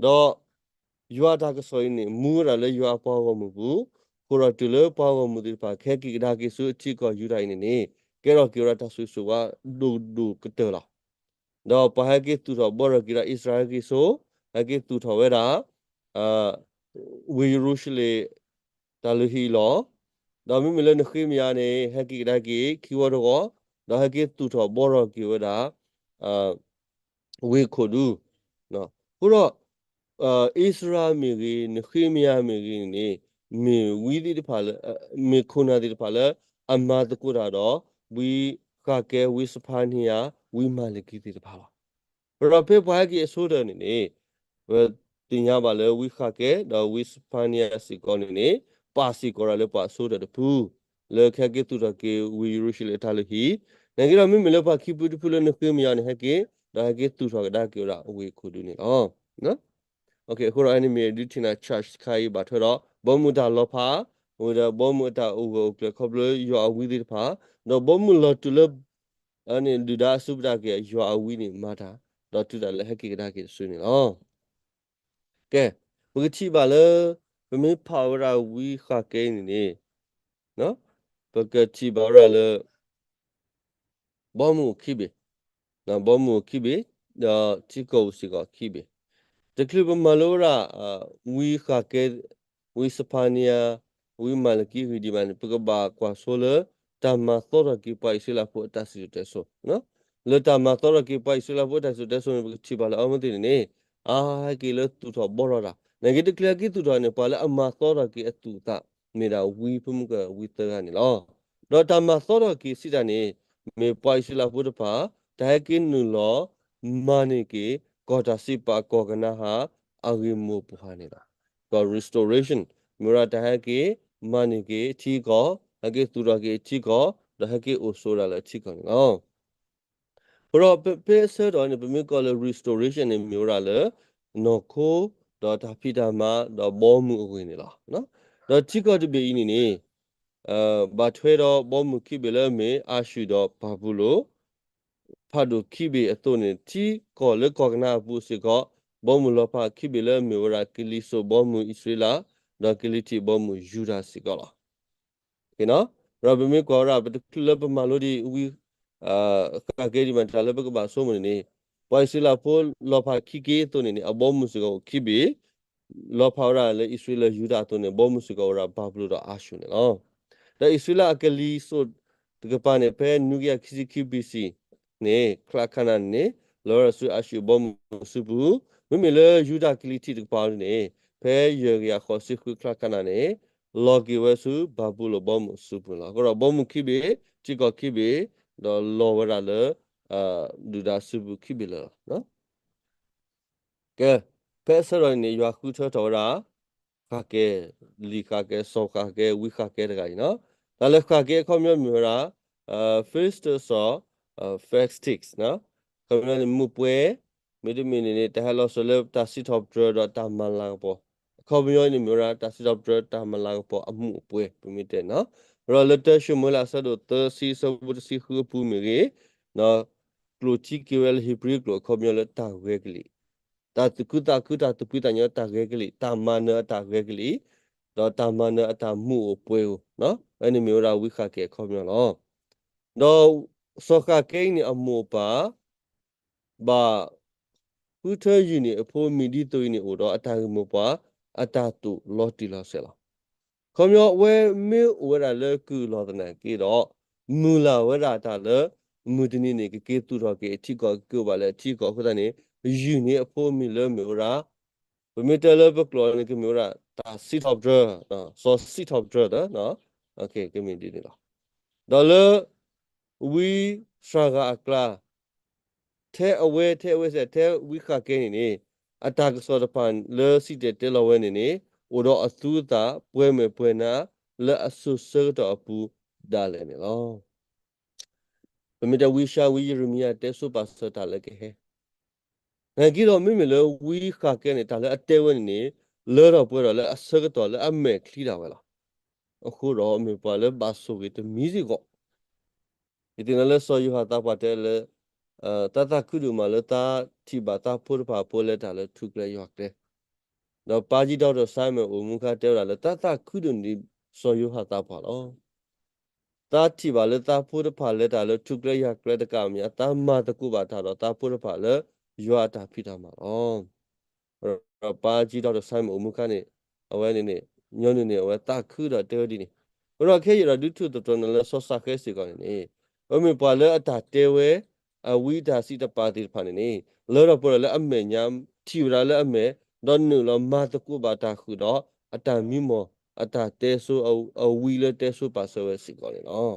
ဒီး ယွၤအတၢ်ကစီၣ်အံၤန့ၣ် မူဝဲဒၣ်လၢယွၤအပှၤဂီၢ်မုၢ်ပူၤ, အဃိဒီးတုၤလၢပှၤဂီၢ်မုၢ်သ့ၣ်တဖၣ် ကဟဲက့ၤကဒါက့ၤဆူအထံကီၢ်ယူဒၤအံၤန့ၣ်န့ၣ် ကဲထီၣ်က့ၤဝဲဒၣ်တၢ်ဆိၣ်ဂ့ၤဆိၣ်ဝါဒိၣ်ဒိၣ်ကတၢၢ်လီၤ. ဒီးပှၤဟဲက့ၤသူၣ်ထီၣ်ဘှီထီၣ်က့ၤဒီးအံၣ်စရ့လးဟဲက့ၤဆိ, ဟဲက့ၤသူၣ်ထီၣ်ဝဲဒၣ် ဝ့ၢ်ယရူၤၡလ့ၣ် တၢ်လုၢ်ဟံၣ်အလီၢ်, ဒီးမ့မ့ၢ်လၢနဃ့မယၤန့ၣ် ဟဲက့ၤကဒါက့ၤခံဝီတဝီ, ဒီးဟဲက့ၤသူၣ်ထီၣ်ဘှီထီၣ်က့ၤဝဲဒၣ် ဝ့ၢ်ခိၣ်ဒူ, အဃိဒီး အံၣ်စရ့လးမ့ၢ်ဂ့ၤ, နဃ့မယၤမ့ၢ်ဂ့ၤန့ၣ် မ့ၢ်ဝံသ့ၣ်တဖၣ်လၢ မ့ၢ်ခိၣ်နၢ်သ့ၣ်တဖၣ်လၢ အမၤသကိးတၢ်ဒီး ဝံဃးကဲ, ဝံစဖါနံယၤ, ဝံမၤလကံသ့ၣ်တဖၣ်လီၤ. ဒီးဖဲပှၤဟဲက့ၤအဆိကတၢၢ်န့ၣ်န့ၣ် ပသ့ၣ်ညါဘၣ်လၢဝံဃးကဲ ဒီးဝံစဖါနံယၤစ့ၢ်ကီးန့ၣ်န့ၣ် ပာ်စ့ၢ်ကီးဒၣ်လၢပှၤအဆိကတၢၢ်တဖု လၢကဟဲက့ၤသူၣ်ထီၣ်က့ၤဝ့ၢ်ယရူၤၡလ့ၣ်အတၢ်လုၢ်ဟံၣ်, နာ်က့ဒီးမ့မ့ၢ်လၢပှၤခံဖုတဖုလၢနဃ့မယၤန့ၣ် ဟဲက့ၤ ဒီးဟဲက့ၤသူၣ်ထီၣ်ကဒါက့ၤဝဲဒၣ်ဝ့ၢ်ခိၣ်ဒူန့ၣ်လီၤ. အဃိဒီးန့ၣ်မ့ၢ်ဒုးထံၣ်န့ၢ် charge တခါအံၤ ဘၣ်ထွဲဒီး ဘီမုၢ်တၢ်လီၤဖး, ဝံၤဒီးဘီမုၢ်အတၢ်အိၣ်ဂၢၢ်အိၣ်ကျၢၤခီဖျိယွၤအဝံသ့ၣ်တဖၣ်, ဒီးဘီမုၢ်လီၤတုၤလၢ ဒုၣ်ဒါအစုပူၤတၢ်က့ၤ ယွၤအဝံန့ၣ်မၤတၢ်, ဒီးတုၤတၢ်လၢဟဲက့ၤကဒါက့ၤတစုန့ၣ်လီၤ. ကဲ, ပကထံၣ်ဘၣ်လၢ ပမ့ၢ်ဖးဝဲဒၣ်ဝံဃးကဲအံၤန့ၣ်န့ၣ် ပကထံၣ်ဘၣ်ဝဲဒၣ်လၢ ဘီမုၢ်အိၣ်ခံဘ့ၣ်, ဘီမုၢ်အိၣ်ခံဘ့ၣ်, ဒီးထံကီၢ်အိၣ်စ့ၢ်ကီးခံဘ့ၣ်. တချုးပမၤလိဝဲဒၣ် ဝံဃးကဲ, ဝံစဖါနံယၤ, ဝံမၤလကံအဂ့ၢ်ဒံးဘၣ်န့ၣ် ပကဘၣ်ကွၢ်ဆိလၢ တၢ်မၤသီထီၣ်က့ၤပှၤအံၣ်စရ့လးဖိအတၢ်စံၣ်စိၤတဲစိၤ လၢတၢ်မၤသီထီၣ်က့ၤပှၤအံၣ်စရ့လးဖိအတၢ်စံၣ်စိၤတဲစိၤန့ၣ် ပကထံၣ်ဘၣ်လၢအဝဲသ့ၣ်န့ၣ်န့ၣ် အါဟဲက့ၤလၢသူၣ်ထီၣ်ဘှီထီၣ်တၢ်, နာ်က့တချုးဟဲက့ၤသူၣ်ထီၣ်န့ၣ် ပှၤလၢအမၤသီထီၣ်က့ၤအသူၣ်အသး မ့ၢ်ဒၣ်ဝံဖိမုၣ်ကဲဝံသၢဂၤန့ၣ်လီၤ. ဒီးတၢ်မၤသီထီၣ်က့ၤစံးတၢ်န့ၣ် မ့ၢ်ပှၤအံၣ်စရ့လးဖိတဖၣ် တၢ်ဟဲက့ၤနုာ်လီၤ မၤန့ၢ်က့ၤ ကီၢ်တၢ်စံးပာ်ကီၢ်ကနၤဧၣ် အဂ့ၢ်မိၢ်ပှၢ်န့ၣ်လီၤ. ကီၢ် restoration မ့ၢ်ဝဲဒၣ်တၢ်ဟဲက့ၤ မၤန့ၢ်က့ၤထံကီၢ်, ဟဲက့ၤသူၣ်ထီၣ်က့ၤထံကီၢ်, ဒီးဟဲက့ၤအိၣ်ဆိးဝဲဒၣ်လၢထံကီၢ်န့ၣ်လီၤ. အဃိဒီးဖဲအဆၢကတီၢ်န့ၣ် ပမ့ၢ်ကွၢ်လၢ restoration န့ၣ် မ့ၢ်ဝဲဒၣ်လၢ နီၢ်ခိ ဒီးတၢ်ဖံးတၢ်မၤ ဒီးဘီမုၢ်အဂ့ၢ်န့ၣ်လီၤ. ဒီးထံကီၢ်တဘ့ၣ်အံၤန့ၣ်န့ၣ် ဘၣ်ထွဲဒီးဘီမုၢ်ခံဘ့ၣ်လၢအမ့ၢ်အၤၡူၢ်ဒီးဘၤဘူလိၣ် ဖးဒိၣ်ခံဘ့ၣ်အသိးန့ၣ် ထံကီၢ်လၢကီၢ်ကနၤဧၣ်အပူၤစ့ၢ်ကီး ဘီမုၢ်လီၤဖးခံဘ့ၣ်လၢအမ့ၢ်ဝဲဒၣ်ကလံၤစိးဘီမုၢ်အံၣ်စရ့လး ဒီးကလံၤထံးဘီမုၢ်ယူဒၤစ့ၢ်ကီးလီၤ. ဒီးပမ့ၢ်ကွၢ်ဝဲဒၣ် ပတချုးလၢပမၤလိဒံးဝံ ဃးကဲဒံးဘၣ် တၢ်လၢပကဘၣ်ဆိကမိၣ်န့ၣ်န့ၣ် ပှၤအံၣ်စရ့လးဖိလီၤဖးခံက့အသိးန့ၣ်န့ၣ် အဘီမုၢ်စ့ၢ်ကီးအိၣ်ခံဘ့ၣ်, လီၤဖးဝဲဒၣ်လၢအံၣ်စရ့လးယူဒၤအသိးန့ၣ် ဘီမုၢ်စ့ၢ်ကီးအိၣ်ဝဲဒၣ်ဘၤဘူလိၣ်ဒီးအၤၡူၢ်န့ၣ်လီၤ. ဒီးအံၣ်စရ့လးအကလံၤစိးတကပၤန့ၣ် ဖဲနွံကယၤခံဆံခံ ဘီၣ်စံၣ် န့ၣ် ချါခါနၤန့ၣ် လီၤဝဲဒၣ်ဆူအၤၡူၢ်ဘီမုၢ်အစုပူၤ, မ့မ့ၢ်လၢယူဒၤကလံၤထံးတကပၤန့ၣ် ဖဲယဲၢ်ကယၤဃိးဆံဃုချါခါနၤန့ၣ် လီၤက့ၤဝဲဆူဘၤဘူလိၣ်ဘီမုၢ်အစုပူၤန့ၣ်လီၤ. အဃိဒီးဘီမုၢ်ခံဘ့ၣ်, ထံကီၢ်ခံဘ့ၣ်, ဒီးလီၤဝဲဒၣ်လၢ ဒုၣ်ဒါစုပူၤခံဘ့ၣ်လၢာ်လီၤ. ကဲ, ဖဲအဆၢကတီၢ်န့ၣ်န့ၣ် ယွၤဃုထၢထီၣ်ဝဲဒၣ် ဃးကဲ, လံာ်ဃးကဲ, စီၤဃးကဲ, ဝံဃးကဲတဂၤအံၤန့ၣ်လီၤ. တၢ်လၢဃးကဲအခီပညီမ့ၢ်ဝဲဒၣ် Festus or Festus, အခီပညီန့ၣ် မုၢ်ပှဲၤ, မ့တမ့ၢ်န့ၣ်န့ၣ် တၢ်ဟဲလီၤစၢၤလၢတၢ်စံးထီၣ်ပတြၢၤဒီးတၢ်မၤလၤကပီၤ, အခီပညီန့ၣ်မ့ၢ်ဝဲဒၣ် တၢ်စံးထီၣ်ပတြၢၤတၢ်မၤလၤကပီၤအမုၢ်အပှဲၤ ပမ့ၢ်တဲန့ၣ်လီၤ. ဒီးလၢတၢၡမူၤအ့လးအဆၢဒိၣ်သၢဆံအဆၢဖိတဆံဃုအပူၤမ့ၢ်ဂ့ၤ, ကျိာ်ထံက့ၤဝဲလၢဟ့းဘြံၤကျိာ်အခီပညီလၢတၢ်ဂဲၤကလံၣ်, တၢ်သူၣ်ခုသးခု တၢ်သူၣ်ဖှံသးညီတၢ်ဂဲၤကလံၣ်, တၢ်မၤနၢၤအတၢ်ဂဲၤကလံၣ်, ဒီးတၢ်မၤနၢၤအတၢ်မုာ်အိၣ်ပှဲၤအိၣ်, အဝဲန့ၣ်မ့ၢ်ဝဲဒၣ်ဝံဃးကဲအခီပညီလီၤ. ဒီးစီၤဃးကဲအံၤန့ၣ်အမိၢ်အပၢ် ဘၣ်ဃုထၢယုၢ်န့ၣ်အဖိမံၤဒ်သိးအံၤန့ၣ် အိၣ်ဒီးအတၢ်ဂ့ၢ်မိၢ်ပှၢ် အတၢ်တိာ်လီၤတံၢ်လီၤဆဲးလီၤ. ခီပညီအဝဲမ့ၢ်အိၣ်ဝဲဒၣ်လၢကုၢ်လီၢ်သနာ်က့ဒီး မုၢ်လၢ်ဝဲဒၣ်တၢ်လၢ မုၢ်တနံၤန့ၣ် ကက့ၤသူၣ်ထီၣ်က့ၤအထံကီၢ် ကက့ၤအိၣ်ဘၣ်လၢအထံကီၢ်အဃိသတးန့ၣ် ယုၢ်န့ၢ်အဖိအမံၤလၢမ့ၢ်ဝဲဒၣ် ပမ့ၢ်တဲလၢပကျိာ်န့ၣ် ကမ့ၢ်ဝဲဒၣ် တၢ်စံးထီၣ်ပတြၢၤ, စီၤစံးထီၣ်ပတြၢၤသၢ, ကမ့ၢ်ဒ်န့ၣ်လီၤ. ဒီးလၢ ဝံစှၤဂၤအကျါ ထဲအဝဲ ထဲအဝဲစဲး ထဲဝံဃးကဲန့ၣ်န့ၣ် အတၢ်ကစီၣ်တဖၣ်လၢစံၣ်တဲၤတဲလီၤဝဲန့ၣ်န့ၣ် အိၣ်ဒီးအသူအသၣ် ပှဲၤမဲာ်ပှဲၤနါ လၢအစိၤဆၢကတီၢ်အပူၤဒၣ်လဲာ်န့ၣ်လီၤ. ပမ့ၢ်တဲဝံစှၤဝံယရမံယၤတဲဆိပာ်စၢၤတၢ်လၢကဟဲ နာ်က့ဒီးမ့မ့ၢ်လၢဝံဃးကဲန့ၣ် တၢ်လၢအတဲဝဲန့ၣ်န့ၣ် လၢထီၣ်ပှဲၤထီၣ်လၢအဆၢကတီၢ်လၢအမဲာ်ချံဒၣ်ဝဲလီၤ. အဃိဒီးမ့ၢ်ပှၤလၢဘၣ်ဆိၣ်ဂ့ၤတမံၤစ့ၢ်ကီး ယသ့ၣ်နီၣ်လၢစီၤယိၤဟၣ်သးပှၢ်တဲလၢ တၢ်သးခုဒိၣ်မးလၢတၢ်ထံၣ်ဘၣ်တၢ်ဖိတဖၣ်အဖိလဲၤတၢ်လၢထူကျဲယွၤကျဲ, ဒီးပၢ်ကၠံဒီကတၢၢ်စါမဲာ်အိၣ်မူခါတဲဝဲဒၣ်လၢတၢ်သးခုဒိၣ်န့ၣ်ဒ်စီၤယိၤဟၣ်သးပှၢ်လီၤ. တၢ်ထံၣ်ဘၣ်လၢတၢ်ဖိတဖၣ်လဲၤတၢ်လၢထူကျဲယွၤကျဲတကးမ့ၢ် အတၢ်မၤသကိးဘၣ်တၢ်ဒီးတၢ်ဖိတဖၣ်လၢယွၤအတၢ်ဖံးတၢ်မၤလီၤ. ဒီးပၢ်ကၠံဒီကတၢၢ်စါမဲာ်အိၣ်မူခါန့ၣ် အဝဲန့ၣ်န့ၣ် ညီနုၢ်န့ၣ် အဝဲသးခုဒီးတဲဝဲဒ်န့ၣ်, အဃိဒီးခဲအံၤဒီးဒုးထူၣ်သတြီၤနၤလၢစီၤဃးကဲစ့ၢ်ကီးန့ၣ်န့ၣ် အမ့ၢ်ပှၤလၢအတၢ်တဲဝဲ အဝံတၢ်စံးတပာ်သ့ၣ်တဖၣ်န့ၣ်န့ၣ် လၢထီၣ်ပှဲၤထီၣ်လၢအမဲာ်ညါ ထံၣ်ဝဲဒၣ်လၢအမဲာ် ဒီးနုာ်လီၤမၤသကိးဘၣ်တၢ်ဃုာ်ဒီး အတၢ်မံမီၢ် အတၢ်တဲဆိ အဝံလၢတဲဆိပာ်စၢၤဝဲစ့ၢ်ကီးန့ၣ်လီၤ.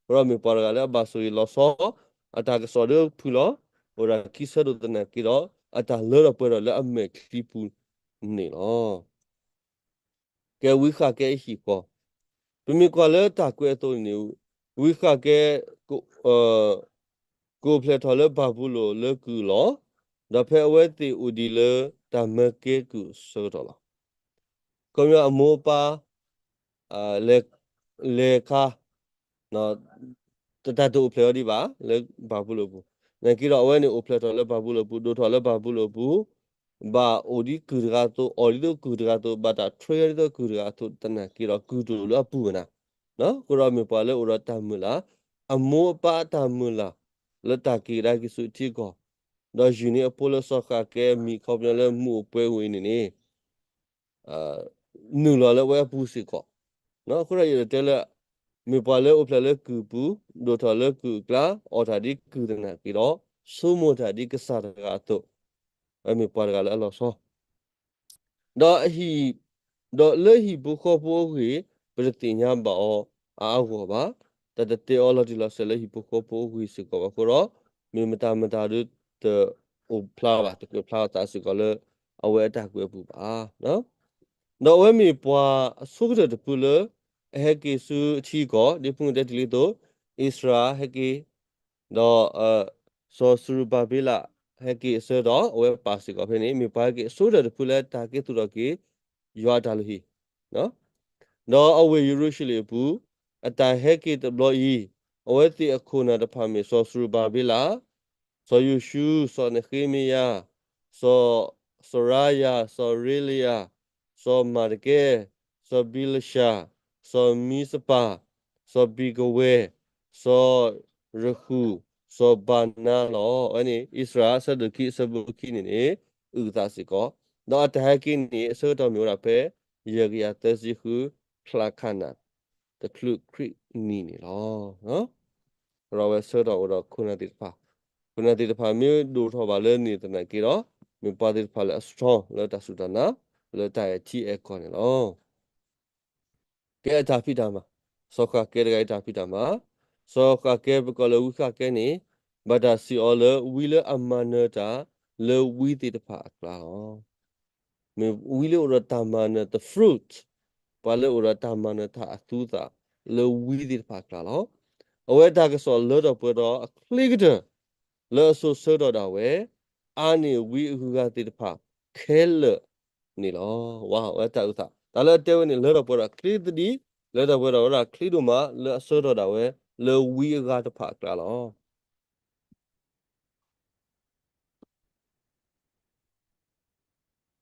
အဃိဒီးမ့ၢ်ပှၤတဂၤလၢအဘၣ်ဆိၣ်ဂ့ၤလီၤဆီ အတၢ်ကစီၣ်ဒီးဖုၣ်လီၤ အိၣ်ဒၣ်ခံဆၢဒိၣ်သနာ်က့ဒီး အတၢ်လၢထီၣ်ပှဲၤထီၣ်လၢအမဲာ်ချံပူၤန့ၣ်လီၤ. ကဲဝံဃးကဲအဟံၣ်ဃီ, ပမ့ၢ်ကွၢ်လၢတၢ်ကွဲးအသိးန့ၣ်န့ၣ် ဝံဃးကဲ ကအိၣ်ဖျဲၣ်ထီၣ်လၢဘၤဘူလိၣ်လၢကုၢ်လီၢ်, ဒီးဖဲအဝဲသ့ၣ်အိၣ်ဒံးလၢတၢ်မၢကဲကုၢ်အဆၢကတီၢ်လီၤ. ခီပညီအမိၢ်အပၢ် လဲၤခါ တၢ်တအိၣ်ဖျဲၣ်အီၤဒံးဘၣ် လၢဘၤဘူလိၣ်ပူၤ, နာ်က့ဒီးအဝဲန့ၣ်အိၣ်ဖျဲၣ်ထီၣ်လၢဘၤဘူလိၣ်ပူၤ ဒိၣ်ထီၣ်လၢဘၤဘူလိၣ်ပူၤ, ဘၣ်အိၣ်ဒ်ကုၢ်တဂၤအသိး အီၣ်ဒ်သိးကုၢ်တဂၤအသိး ဘၣ်တၢ်ထြၢဒ်သိးကုၢ်တဂၤအသိး သနာ်က့ဒီးကုၢ်တအိၣ်လၢအပူၤဘၣ်နၤ, အဃိဒီးမ့ၢ်ပှၤလၢအိၣ်ဒီးတၢ်မုၢ်လၢ်, အမိၢ်အပၢ်အတၢ်မုၢ်လၢ် လၢတၢ်က့ၤကဒါက့ၤဆူအထံအကီၢ်, ဒီးယုၢ်န့ၢ်အဖိလၢစီၤဃးကဲမံၤခီပညီလၢမုၢ်အိၣ်ပှဲၤဝဲအံၤန့ၣ်န့ၣ် နုာ်လီၤလၢအဝဲအပူၤစ့ၢ်ကီး, အဃိဒီးယအဲၣ်ဒိးတဲလၢ မ့ၢ်ပှၤလၢအိၣ်ဖျဲၣ်လၢကုၢ်ပူၤ ဒိၣ်ထီၣ်လၢကုၢ်အကျါ အီၣ်တၢ်ဒ်ကုၢ်သနာ်က့ဒီး ဆိကမိၣ်တၢ်ဒ်ကစၢ်တဂၤအသိး, မ့ၢ်ပှၤတဂၤလၢအလီၤဆီ ဒီးအဟံၣ်, ဒီးလၢဟံၣ်ဖိဃီဖိအဂ့ၢ် ပတသ့ၣ်ညါဘၣ်အီၤအါအါဂီၢ်ဂီၢ်ဘၣ်, တၢ်တတဲအီၤလီၤတံၢ်လီၤဆဲးလၢဟံၣ်ဖိဃီဖိအဂ့ၢ်စ့ၢ်ကီးဘၣ်အဃိဒီး, မ့ၢ်မတၤမတၤဒီးတအိၣ်ဖျါဘၣ် တကွဲးဖျါအသးစ့ၢ်ကီးလၢ အဝဲအတၢ်ကွဲးအပူၤဘၣ်. ဒီးအဝဲမ့ၢ်ပှၤအဆိကတၢၢ်တဖုလၢ အဟဲက့ၤဆူအထံအကီၢ် ဒ်ဖုၣ်တဲတ့ၢ်လံအသိး, အံၣ်စရ့လးဟဲက့ၤ ဒီး စီၤစရူၤဘၤဘ့လး ဟဲက့ၤအဆၢကတီၢ် အဝဲပာ်စ့ၢ်ကီးဖဲန့ၣ် မ့ၢ်ပှၤဟဲက့ၤအဆိကတၢၢ်တဖုလၢတၢ်က့ၤသူၣ်ထီၣ်က့ၤ ယွၤအတၢ်လုၢ်ဟံၣ်, ဒီးအဝ့ၢ်ယရူၤၡလ့ၣ်အပူၤ အတၢ်ဟဲက့ၤတဘျီအံၤ, အဝဲသ့ၣ်အခိၣ်နၢ်တဖၣ်မ့ၢ်စီၤစရူၤဘၤဘ့လး, စီၤယိၤၡူ, စီၤနဃ့မ့ယၤ, စီၤစရါယၤ, စီၤရ့လယၤ, စီၤမၤတကဲ, စီၤဘံလၡၤ, စီၤမံစပၤ, စီၤဘံကဝဲ, စီၤရဃုၣ်, စီၤဘၤနါလီၤ. အဝဲန့ၣ် အံၣ်စရ့လး အဆၢဒိၣ်ခံ အဆၢဖိခံန့ၣ်န့ၣ် အုၣ်သးစ့ၢ်ကီး, ဒီးအတၢ်ဟဲက့ၤန့ၣ် အဆၢကတီၢ်မ့ၢ်ဝဲဒၣ်ဖဲ ယဲၢ်ကယၤသၢဆံဃု ဖျးခးနၢ် တချုးခရံာ်နံၤန့ၣ်လီၤ. ဒီးအဝဲဆၢကတီၢ်အိၣ်ဒီးခိၣ်နၢ်သ့ၣ်တဖၣ်, ခိၣ်နၢ်သ့ၣ်တဖၣ်မ့ၢ်ဒိၣ်ထီၣ်ဘၣ်လၢန့ၣ်သနာ်က့ဒီး, မ့ၢ်ပှၤသ့ၣ်တဖၣ်လၢအ strong လၢတၢ်စူၢ်တၢ်နာ်, လၢတၢ်အဲၣ်ထံအဲၣ်ကီၢ်န့ၣ်လီၤ. ကဲအတၢ်ဖံးတၢ်မၤ, စီၤဃးကဲတဂၤအံၤတၢ်ဖံးတၢ်မၤ, စီၤဃးကဲပကိးလၢဝံဃးကဲန့ၣ်, ဘၣ်တၢ်စံးအီၤလၢဝံလၢအမၤနၢၤတၢ် လၢဝံသ့ၣ်တဖၣ်အကျါလီၤ. မ့ၢ်ဝံလၢအိၣ်ဒီးတၢ်မၤနၢၤ the fruit, ပှၤလၢအိၣ်ဒီးတၢ်မၤနၢၤတၢ်အသူအသၣ် လၢဝံသ့ၣ်တဖၣ်အကျါလီၤ. အဝဲတၢ်ကစီၣ်လၢထီၣ်ပှဲၤဒီးအချ့ကတၢၢ် လၢအစိၤဆၢကတီၢ်ဒၣ်ဝဲ, အါန့ၢ်ဝံအဂုၤအဂၤသ့ၣ်တဖၣ်ခဲလၢာ်န့ၣ်လီၤ. ဝါ, အဝဲတၢ်အုၣ်သး, တၢ်လၢအတဲဝဲန့ၣ် လၢထီၣ်ပှဲၤဒီးချ့သဒံး, လၢထီၣ်ပှဲၤဒီးဝဲဒၣ်ချ့ဒိၣ်မး လၢအဆၢကတီၢ်ဒၣ်ဝဲ လၢဝံအဂၤတဖၣ်အကျါလီၤ.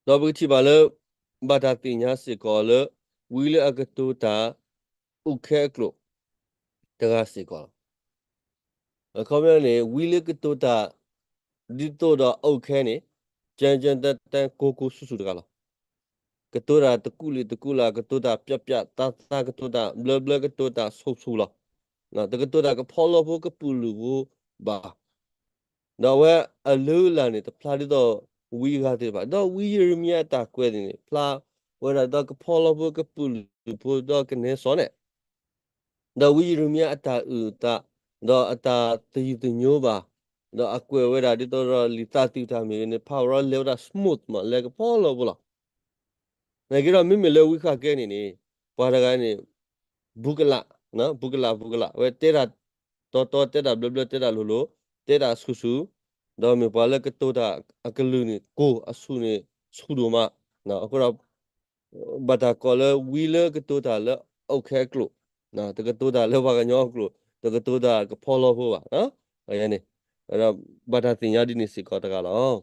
ဒီးပကထံၣ်ဘၣ်လၢ ဘၣ်တၢ်သ့ၣ်ညါစ့ၢ်ကီးလၢ ဝံလၢအကတိၤတၢ်အိၣ်ခဲအကျိာ် တဂၤစ့ၢ်ကီးလီၤ. အခီပညီန့ၣ် ဝံလၢကတိၤတၢ် ဒ်သိးဒီးအိၣ်ခဲန့ၣ် ကၠဲကၠဲတဲတဲကိၢ်ကိၢ်ဆူၣ်ဆူၣ်တဂၤလီၤ. ကတိၤတၢ်တကူာ်လံာ်တကူာ်လၢ် ကတိၤတၢ်ပျီပျီသးသး ကတိၤတၢ်ဘျၢဘျၢ ကတိၤတၢ်ဆူၣ်ဆူၣ်လီၤ. တကတိၤတၢ်ကဖီလီဖိကပုာ်လုးဖိဘၣ်. ဒီးအဝဲအလုၢ်အလၢ်န့ၣ် တဖျါဒ်သိးဝံအဂၤသ့ၣ်တဖၣ်, ဒီးဝံယံးရမံယၤအတၢ်ကွဲးသ့ၣ်န့ၣ် ဖျါဝဲဒၣ်ဒ်သိးကဖီလီဖိကပုာ်လုးဖိဒီးကနဲစီန့ၣ်, ဒီးဝံယံးရမံယၤအတၢ်အုၣ်အသး ဒီးအတၢ်သယုၢ်သညိဘၣ်, ဒီးအကွဲးဝဲဒၣ်ဒ်သိးဒီးလံာ်သးသုးတၢ်မ့ၢ်ဂ့ၤန့ၣ် ဖးဝဲဒီးလဲၤဝဲဒၣ် smooth မး လဲၤကဖီလီဖိလီၤ. နာ်က့ဒီးမ့မ့ၢ်လၢဝံဃးကဲန့ၣ်န့ၣ် ပှၤတဂၤန့ၣ် ဘူးကလး, ဘူးကလး ဘူးကလး အဝဲတဲတၢ်တီတီ တဲတၢ်ဘျၢဘျၢ တဲတၢ်လိၤလိၤ တဲတၢ်ဆူၣ်ဆူၣ်, ဒီးမ့ၢ်ပှၤလၢကတိၤတၢ်အကလုာ်န့ၣ် ကိၢ်အဆူၣ်န့ၣ် ဆူၣ်ဒိၣ်မး, အဃိဒီး ဘၣ်တၢ်ကိးလၢဝံလၢကတိၤတၢ်လၢအိၣ်ခဲအကျိာ်, တကတိၤတၢ်လၢပှၤကညီအကျိာ်, တကတိၤတၢ်ကဖီလီဖိဘၣ်, အန့ၣ် ဘၣ်တၢ်သ့ၣ်ညါဒ်န့ၣ်စ့ၢ်ကီးတဂၤလီၤ.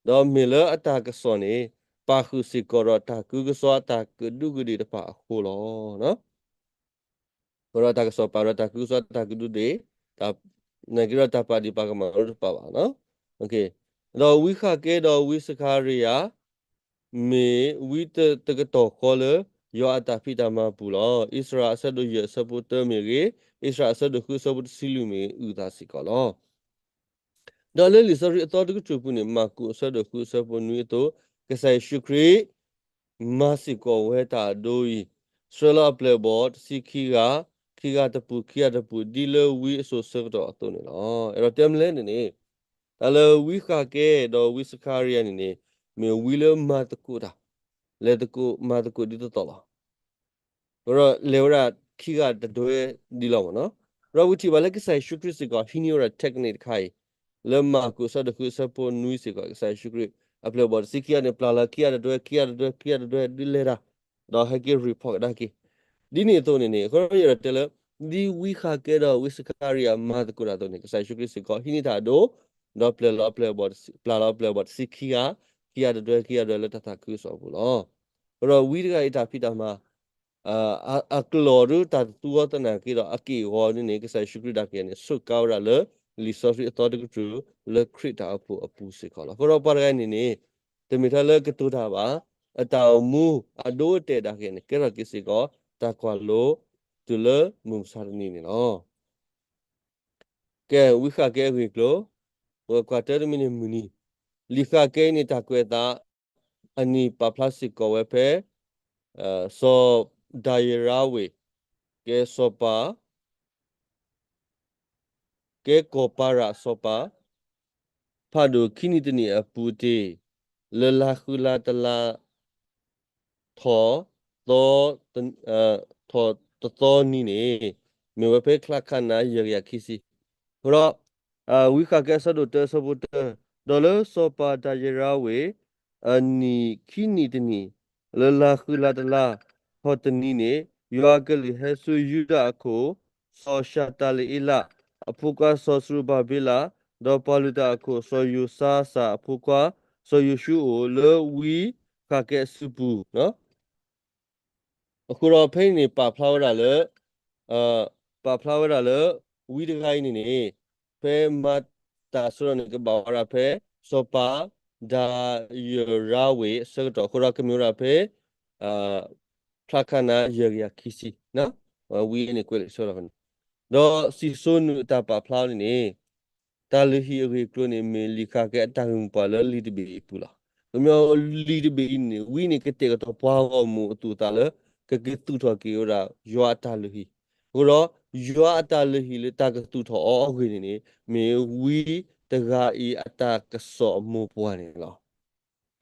ဒီးမ့ၢ်လၢအတၢ်ကစီၣ်န့ၣ် ပာ်ဃုာ်စ့ၢ်ကီးဒီးတၢ်ကုကစီၣ်အတၢ်ကဒူးကဒ့ၣ်တဖၣ်အဃိလီၤ. အဃိဒီးတၢ်ကစီၣ်ပာ်ဒီးတၢ်ကုကစီၣ်အတၢ်ကဒူးကဒ့ၣ်, နာ်က့ဒီးတၢ်ပာ်ဒံးပာ်ကမၣ်တဖၣ်ဘၣ်. ဒီးဝံဃးကဲဒီးဝံစခၤရံယၤ မ့ၢ်ဝံတကတီၢ်ဃီလၢ ယွၤအတၢ်ဖံးတၢ်မၤပူၤလီၤ. အံၣ်စရ့လးအဆၢဒိၣ်ယဲၢ်အဆၢဖိတၢမ့ၢ်ဂ့ၤ, အံၣ်စရ့လးအဆၢဒိၣ်ဃုအဆၢဖိတဆံလွံၢ်မ့ၢ်ဂ့ၤ အုၣ်သးစ့ၢ်ကီးလီၤ. ဒီးလၢလံာ်စီဆှံအသီတကတြူၢ်ပူၤန့ၣ် မၢ်ကူးအဆၢဒိၣ်ဃုအဆၢဖိနွံအသိး, ကစၢ်ယ့ၣ်ၡူးခရံာ် မၤစ့ၢ်ကီးဝဲတၢ်အဒိအံၤ, ဆှၢလီၤအပျဲၢ်အဘီၣ်တဆံခံဂၤ, ခံဂၤတပူၤ ခံဂၤတပူၤ ဒ်လၢဝံအစိၤဆၢကတီၢ်အသိးန့ၣ်လီၤ. အဲၣ်ဒိးတဲမလဲၣ်န့ၣ်န့ၣ်, တၢ်လၢဝံဃးကဲဒီးဝံစခၤရံယၤန့ၣ်န့ၣ် မ့ၢ်ဝံလၢမၤသကိးတၢ်, လဲၤသကိးမၤသကိးဒ်သိးသိးလီၤ. ဒီးလဲၤဝဲဒၣ်ခံဂၤတဒွဲဒ်လီၤမ့ၢ်နီၤ. ဒီးပထံၣ်ဘၣ်လၢကစၢ်ယ့ၣ်ၡူးခရံာ်စ့ၢ်ကီး ဟံးန့ၢ်ဝဲဒၣ် technique တခါအံၤ, လၢမၢ်ကူးအဆၢဒိၣ်ဃုအဆၢဖိနွံစ့ၢ်ကီး ကစၢ်ယ့ၣ်ၡူးခရံာ် အပျဲၢ်အဘီၣ်တဆံခံဂၤန့ၣ် ပျၢ်လီၤခံဂၤတဒွဲ ခံဂၤတဒွဲ ခံဂၤတဒွဲ ဒ်လဲၣ်တၢ်, ဒီးဟဲက့ၤ report ကဒါက့ၤ. ဒ်န့ၣ်အသိးန့ၣ်န့ၣ် အဃိဒီးယအဲၣ်ဒိးတဲလၢ ဒ်ဝံဃးကဲဒီးဝံစခၤရံယၤမၤသကိးတၢ်အသိးန့ၣ် ကစၢ်ယ့ၣ်ၡူးခရံာ်စ့ၢ်ကီး ဟံးန့ၢ်တၢ်အဒိ, ဒီးပျဲၢ်လီၤအပျဲၢ်အဘီၣ်တဆံ, ပျၢ်လီၤအပျဲၢ်အဘီၣ်တဆံခံဂၤ, ခံဂၤတဒွဲ ခံဂၤတဒွဲလၢတၢ်သးခုကစီၣ်အပူၤလီၤ. အဃိဒီးဝံတဂၤအံၤတၢ်ဖံးတၢ်မၤ အ, အကျိာ်ဒ်တၢ်တသူအီၤသနာ်က့ဒီး အက့ၢ်အဂီၤန့ၣ်န့ၣ် ကစၢ်ယ့ၣ်ၡူးခရံာ်ဒၣ်က့ၤန့ၣ် စူးကါဝဲဒၣ်လၢ လံာ်စီဆှံအသီတကတြူၢ် လၢခရံာ်တၢ်အိၣ်ဖှိၣ်အပူၤစ့ၢ်ကီးလီၤ. အဃိဒီးပှၤတဂၤန့ၣ်န့ၣ် တမ့ၢ်ထဲလၢကတိၤတၢ်ဘၣ်, အတၢ်အိၣ်မူအဒိအတဲာ်ဒၣ်က့ၤန့ၣ် ကဲထီၣ်က့ၤစ့ၢ်ကီး တၢ်ကွၢ်လိ တုၤလၢမုၢ်မဆါတနံၤန့ၣ်လီၤ. ကဲ ဝံဃးကဲအဂ့ၢ်အကျိၤ, ပကွၢ်တၢ်တမံၤန့ၣ်မုၢ်နံၤ, လံာ်ဃးကဲအံၤန့ၣ် တၢ်ကွဲးအသး အနံၣ်ပာ်ဖျါစ့ၢ်ကီးဝဲဖဲ စီၤဒၤရံဝ့း ကဲစီၤပၤ ကဲကီၢ်ပၤရၣ်စီၤပၤ ဖးဒိၣ်ခံနံၣ်တနံၣ်အပူၤတ့ၢ် လၢလါဃုလါတလါ ထီၣ်သီ ထီၣ်တသီနံၤန့ၣ် မ့ၢ်ဝဲဖဲချါခးနၤယဲၢ်ကယၤခံဆံ. အဃိဒီး ဝံဃးကဲအဆၢဒိၣ်တၢအဆၢဖိတၢ, ဒီးလၢစီၤပၤဒၤရံဝ့း အနံၣ်ခံနံၣ်တနံၣ် လၢလါဃုလါတလါ ထီၣ်တနံၤန့ၣ် ယွၤအကလုၢ်ဟဲဆူယူဒၤအခိၣ် စီၤၡၤတၤလအ့လး အဖိခွါစီၤစရူၤဘၤဘ့လး ဒီးပှၤလုၢ်တၢ်အခိၣ် စီၤယိၤၡါစးအဖိခွါ စီၤယိၤၡူအအိၣ် လၢဝံဃးကဲအစုပူၤ. အဃိဒီးဖဲအံၤန့ၣ် ပာ်ဖျါဝဲဒၣ်လၢ ပာ်ဖျါဝဲဒၣ်လၢ ဝံတဂၤအံၤန့ၣ်န့ၣ် ဖဲမၤတၢ်အဆၢကတီၢ်န့ၣ် ကဘၣ်ဝဲဒၣ်ဖဲ စီၤပၤဒၤရံဝ့းအဆၢကတီၢ် အဃိဒီးကမ့ၢ်ဝဲဒၣ်ဖဲ ချါခးနၤယဲၢ်ကယၤခံဆံ ဝံန့ၣ်ကွဲးလံာ်ဆၢကတီၢ်န့ၣ်, ဒီးစံၣ်စိၤနုာ်အတၢ်ပာ်ဖျါန့ၣ်န့ၣ် တၢ်လုၢ်ဟံၣ်အဂ့ၢ်အကျိၤန့ၣ် မ့ၢ်လံာ်ဃးကဲအတၢ်ဂ့ၢ်မိၢ်ပှၢ်လၢလံာ်တဘ့ၣ်အံၤအပူၤလီၤ. ကညီလံာ်တဘ့ၣ်အံၤန့ၣ် ဝံန့ၣ်ကတဲာ်ကတီၤပှၤဂီၢ်မုၢ်အသူၣ်အသးလၢ ကက့ၤသူၣ်ထီၣ်က့ၤဝဲဒၣ်ယွၤအတၢ်လုၢ်ဟံၣ်, အဃိဒီး ယွၤအတၢ်လုၢ်ဟံၣ်လၢတၢ်ကသူၣ်ထီၣ်အီၤအဂ့ၢ်န့ၣ်န့ၣ် မ့ၢ်ဝံတဂၤအံၤအတၢ်ကစီၣ်အမိၢ်ပှၢ်န့ၣ်လီၤ.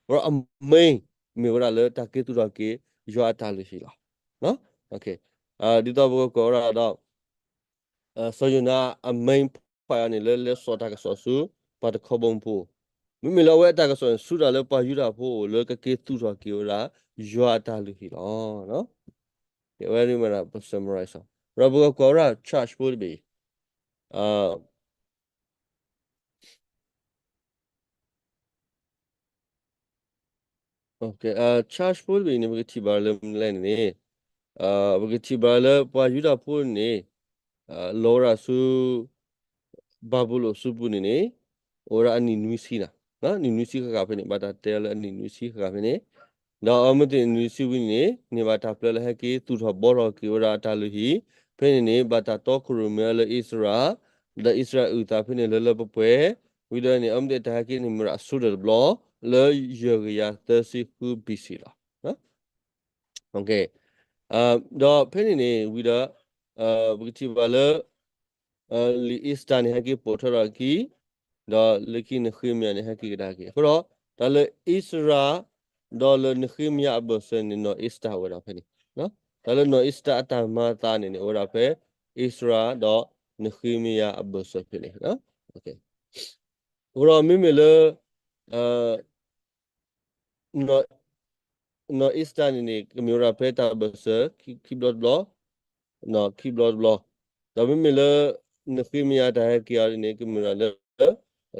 အဃိဒီးအ main မ့ၢ်ဝဲဒၣ်လၢတၢ်က့ၤသူၣ်ထီၣ်က့ၤ ယွၤအတၢ်လုၢ်ဟံၣ်လီၤ. ဒ်သိးပကကွၢ်ဝဲဒၣ်ဒီး စီၤယိၤနါအ main point အံၤန့ၣ် လၢလဲၤစိာ်တၢ်ကစီၣ်ဆူ ပှၤတခီဘီမုၢ်ဖိ, မ့မ့ၢ်လၢအဝဲအတၢ်ကစီၣ်န့ၣ် ဆူတၢ်လၢပှၤယူဒၤဖိအအိၣ်လၢကက့ၤသူၣ်ထီၣ်က့ၤဝဲဒၣ် ယွၤအတၢ်လုၢ်ဟံၣ်လီၤ. ဝဲဒၣ်မ့ၢ်ဒၣ်ပ summarize ဒီးပကကွၢ်ဝဲဒၣ် church ဖိတဘ့ၣ်အံၤ အ charge ဖိတဘ့ၣ်အံၤန့ၣ် ပကထံၣ်ဘၣ်လၢမနုၤလဲၣ်န့ၣ်န့ၣ် ပကထံၣ်ဘၣ်လၢပှၤယူဒၤဖိန့ၣ် လီၤဝဲဒၣ်ဆူ ဘၤဘူလိၣ်အစုပူၤန့ၣ်န့ၣ် အိၣ်ဝဲဒၣ်အနံၣ်နွံဆံနၤ, နံၣ်နွံဆံဃၣ်ဃၣ်ဖဲန့ၣ် ဘၣ်တၢ်တဲအီၤလၢအနံၣ်နွံဆံဃၣ်ဃၣ်ဖဲန့ၣ်, ဒီးအမ့ၢ်သ့ၣ်နံၣ်နွံဆံဝံၤန့ၣ်န့ၣ် န့ၢ်ဘၣ်တၢ်ပျဲလၢဟဲက့ၤသူၣ်ထီၣ်ဘှီထီၣ်က့ၤဝဲဒၣ်အတၢ်လုၢ်ဟံၣ်, ဖဲန့ၣ်န့ၣ် ဘၣ်တၢ်တီခိၣ်ရိၣ်မဲအီၤလၢအံၣ်စရ့လး, ဒီးအံၣ်စရ့လးအုၣ်သးဖဲန့ၣ်လၢလၢပှဲၤပှဲၤ, ဝံၤဒီးန့ၣ် အမ့ၢ်သ့ၣ်တၢ်ဟဲက့ၤန့ၣ်မ့ၢ်ဝဲဒၣ်အဆိကတၢၢ်တဘျီ လၢယဲၢ်ကယၤသၢဆံဃု ဘီၣ်စံလီၤ. ဒီးဖဲန့ၣ်န့ၣ် ဝံၤဒီး ပကထံၣ်ဘၣ်လၢ လံာ်အ့စတၢၤန့ၣ် ဟဲက့ၤပိာ်ထွဲထီၣ်အခံ, ဒီးလၢခံနဃ့မယၤန့ၣ် ဟဲက့ၤကဒါက့ၤ. အဃိဒီး တၢ်လၢအံၣ်စရ့လး ဒီးလၢနဃ့မယၤအဘၢၣ်စၢၤန့ၣ် နီၢ်အ့စတၢၤအိၣ်ဝဲဒၣ်ဖဲန့ၣ်, တၢ်လၢနီၢ်အ့စတၢၤအတၢ်မၤအသးန့ၣ်န့ၣ် အိၣ်ဝဲဒၣ်ဖဲ အံၣ်စရ့လး ဒီးနဃ့မယၤအဘၢၣ်စၢၤဖဲန့ၣ်. အဃိဒီးမ့မ့ၢ်လၢ နီၢ်အ့စတၢၤန့ၣ်န့ၣ် ကမ့ၢ်ဝဲဒၣ်ဖဲတၢ်ဘၢၣ်စၢၤ ခံဘျီတဘျီ, ခံဘျီတဘျီ, ဒီးမ့မ့ၢ်လၢ နဃ့မယၤတၢ်ဟဲက့ၤအီၤန့ၣ် ကမ့ၢ်ဝဲဒၣ်လၢ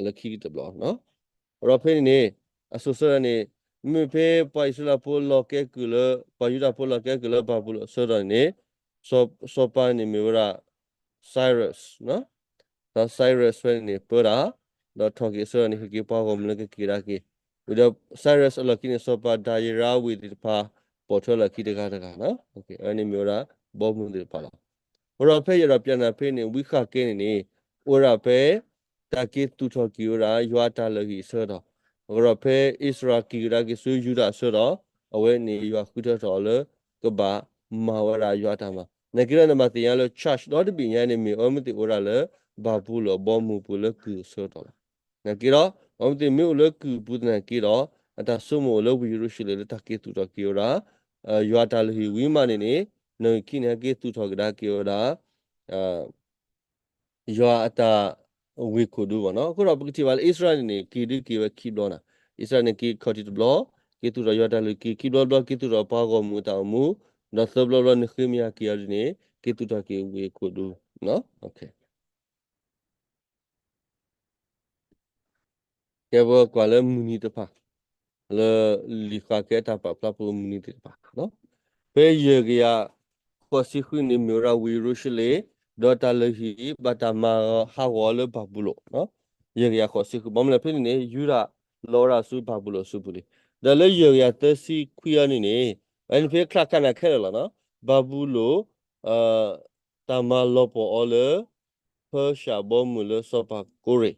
လၢခံကတဘျီ. ဒီးဖဲန့ၣ်န့ၣ် အစိၤဆၢဒၣ်န့ၣ် မ့မ့ၢ်ဖဲပှၤအံၣ်စရ့လးဖိလီၤကဲကုၢ်လၢ ပှၤယူဒၤဖိလီၤကဲကုၢ်လၢဘၤဘူလိၣ်အဆၢကတီၢ်န့ၣ်န့ၣ် စီၤပၤန့ၣ်မ့ၢ်ဝဲဒၣ် Cyrus, စီၤ Cyrus ဖဲန့ၣ်န့ၣ် ပၢတၢ်, ဒီးထီၣ်က့ၤအဆၢကတီၢ်န့ၣ် ဟ့ၣ်က့ၤပှၤဂီၢ်မုၢ်လၢကက့ၤကဒါက့ၤ, ဝံၤဒီး Cyrus အလီၢ်ခံန့ၣ် စီၤပၤဒၤရံယါဝ့ၤသ့ၣ်တဖၣ် ပိာ်ထွဲလီၤခံတဂၤတဂၤ, အဝဲန့ၣ်မ့ၢ်ဝဲဒၣ် ဘီမုၢ်သ့ၣ်တဖၣ်လီၤ. အဃိဒီးဖဲယဲၢ်ဒီးပျၢနၢ်ဖဲန့ၣ် ဝံဃာ်ကဲန့ၣ်န့ၣ် အိၣ်ဝဲဒၣ်ဖဲ တၢ်က့ၤသူၣ်ထီၣ်က့ၤဝဲဒၣ် ယွၤအတၢ်လုၢ်ဟံၣ်အဆၢကတီၢ်, အဃိဒီးဖဲအံၣ်စရ့လးက့ၤကဒါက့ၤဆူယူဒၤအဆၢကတီၢ်, အဝဲန့ၣ်ယွၤဃုထၢထီၣ်အီၤလၢ ကဘၣ်မၤဝဲဒၣ်ယွၤအတၢ်မၤ, နာ်က့ဒီးနဘၣ်သ့ၣ်ညါလၢ charge ဒီတဘ့ၣ်ညါန့ၣ် မ့ၢ်အဝဲမ့ၢ်သ့ၣ်အိၣ်ဝဲဒၣ်လၢ ဘၤဘူလိၣ်အဘီမုၢ်ပူၤလၢကုၢ်အဆၢကတီၢ်လီၤ. နာ်က့ဒီး အဝဲမ့ၢ်သ့ၣ်မ့ၢ်အိၣ်လၢကုၢ်ပူၤသနာ်က့ဒီး အတၢ်ဆိကမိၣ်အိၣ်လၢဝ့ၢ်ယရူၤၡလ့ၣ်လၢတၢ်က့ၤသူၣ်ထီၣ်က့ၤဝဲဒၣ် ယွၤအတၢ်လုၢ်ဟံၣ်ဝံၤမးန့ၣ်န့ၣ် နီၣ်ဂံၢ်ခံန့ၣ် ဟဲက့ၤသူၣ်ထီၣ်ကဒါက့ၤဝဲဒၣ် ယွၤအတၢ်ဝ့ၢ်ခိၣ်ဒူဘၣ်နီၤ. အဃိဒီးပကထံၣ်ဘၣ်လၢအံၣ်စရ့လးန့ၣ်န့ၣ် က့ၤဒုးက့ၤဝဲခံဘျီနၤ, အံၣ်စရ့လးန့ၣ် က့ၤခီၣ်ထံးတဘျီ, က့ၤသူၣ်ထီၣ်ယွၤအတၢ်လုၢ်ဟံၣ်, ခံဘျီတဘျီ က့ၤသူၣ်ထီၣ်ပှၤဂီၢ်မုၢ်အတၢ်အိၣ်မူ, ဒီးသၢဘျီတဘျီ နဃ့မယၤက့ၤအီၤဒ်န့ၣ် က့ၤသူၣ်ထီၣ်က့ၤဝ့ၢ်ခိၣ်ဒူ ကဲ ပကွၢ်လၢမုၢ်နံၤတဖၣ် လၢလံာ်ဃာ်ကဲအတၢ်ပာ်ဖျါပူၤမုၢ်နံၤသ့ၣ်တဖၣ်, ဖဲယဲၢ်ကယၤဃိးဆံဃုန့ၣ် မ့ၢ်ဝဲဒၣ်ဝ့ၢ်ယရူၤၡလ့ၣ်, ဒီးတၢ်လုၢ်ဟံၣ်ဘၣ်တၢ်မၤဟးဂီၤလၢဘၤဘူလိၣ်, ယဲၢ်ကယၤဃိးဆံဃု, ဘၣ်မနုၤလဲၣ်ဖဲန့ၣ်န့ၣ် ယူဒၤလီၤဝဲဒၣ်ဆူဘၤဘူလိၣ်အစုပူၤလံ. ဒီးလၢယဲၢ်ကယၤသၢဆံခွံအီၤန့ၣ်န့ၣ် အန့ၣ်ဖဲချါခါနၤခဲလၢာ်လီၤနီၤ, ဘၤဘူလိၣ် တၢ်မၤလီၤပှီၢ်အီၤလၢ ဖၢၡၢဘီမုၢ်လၢစီၤပၤကိရ့း,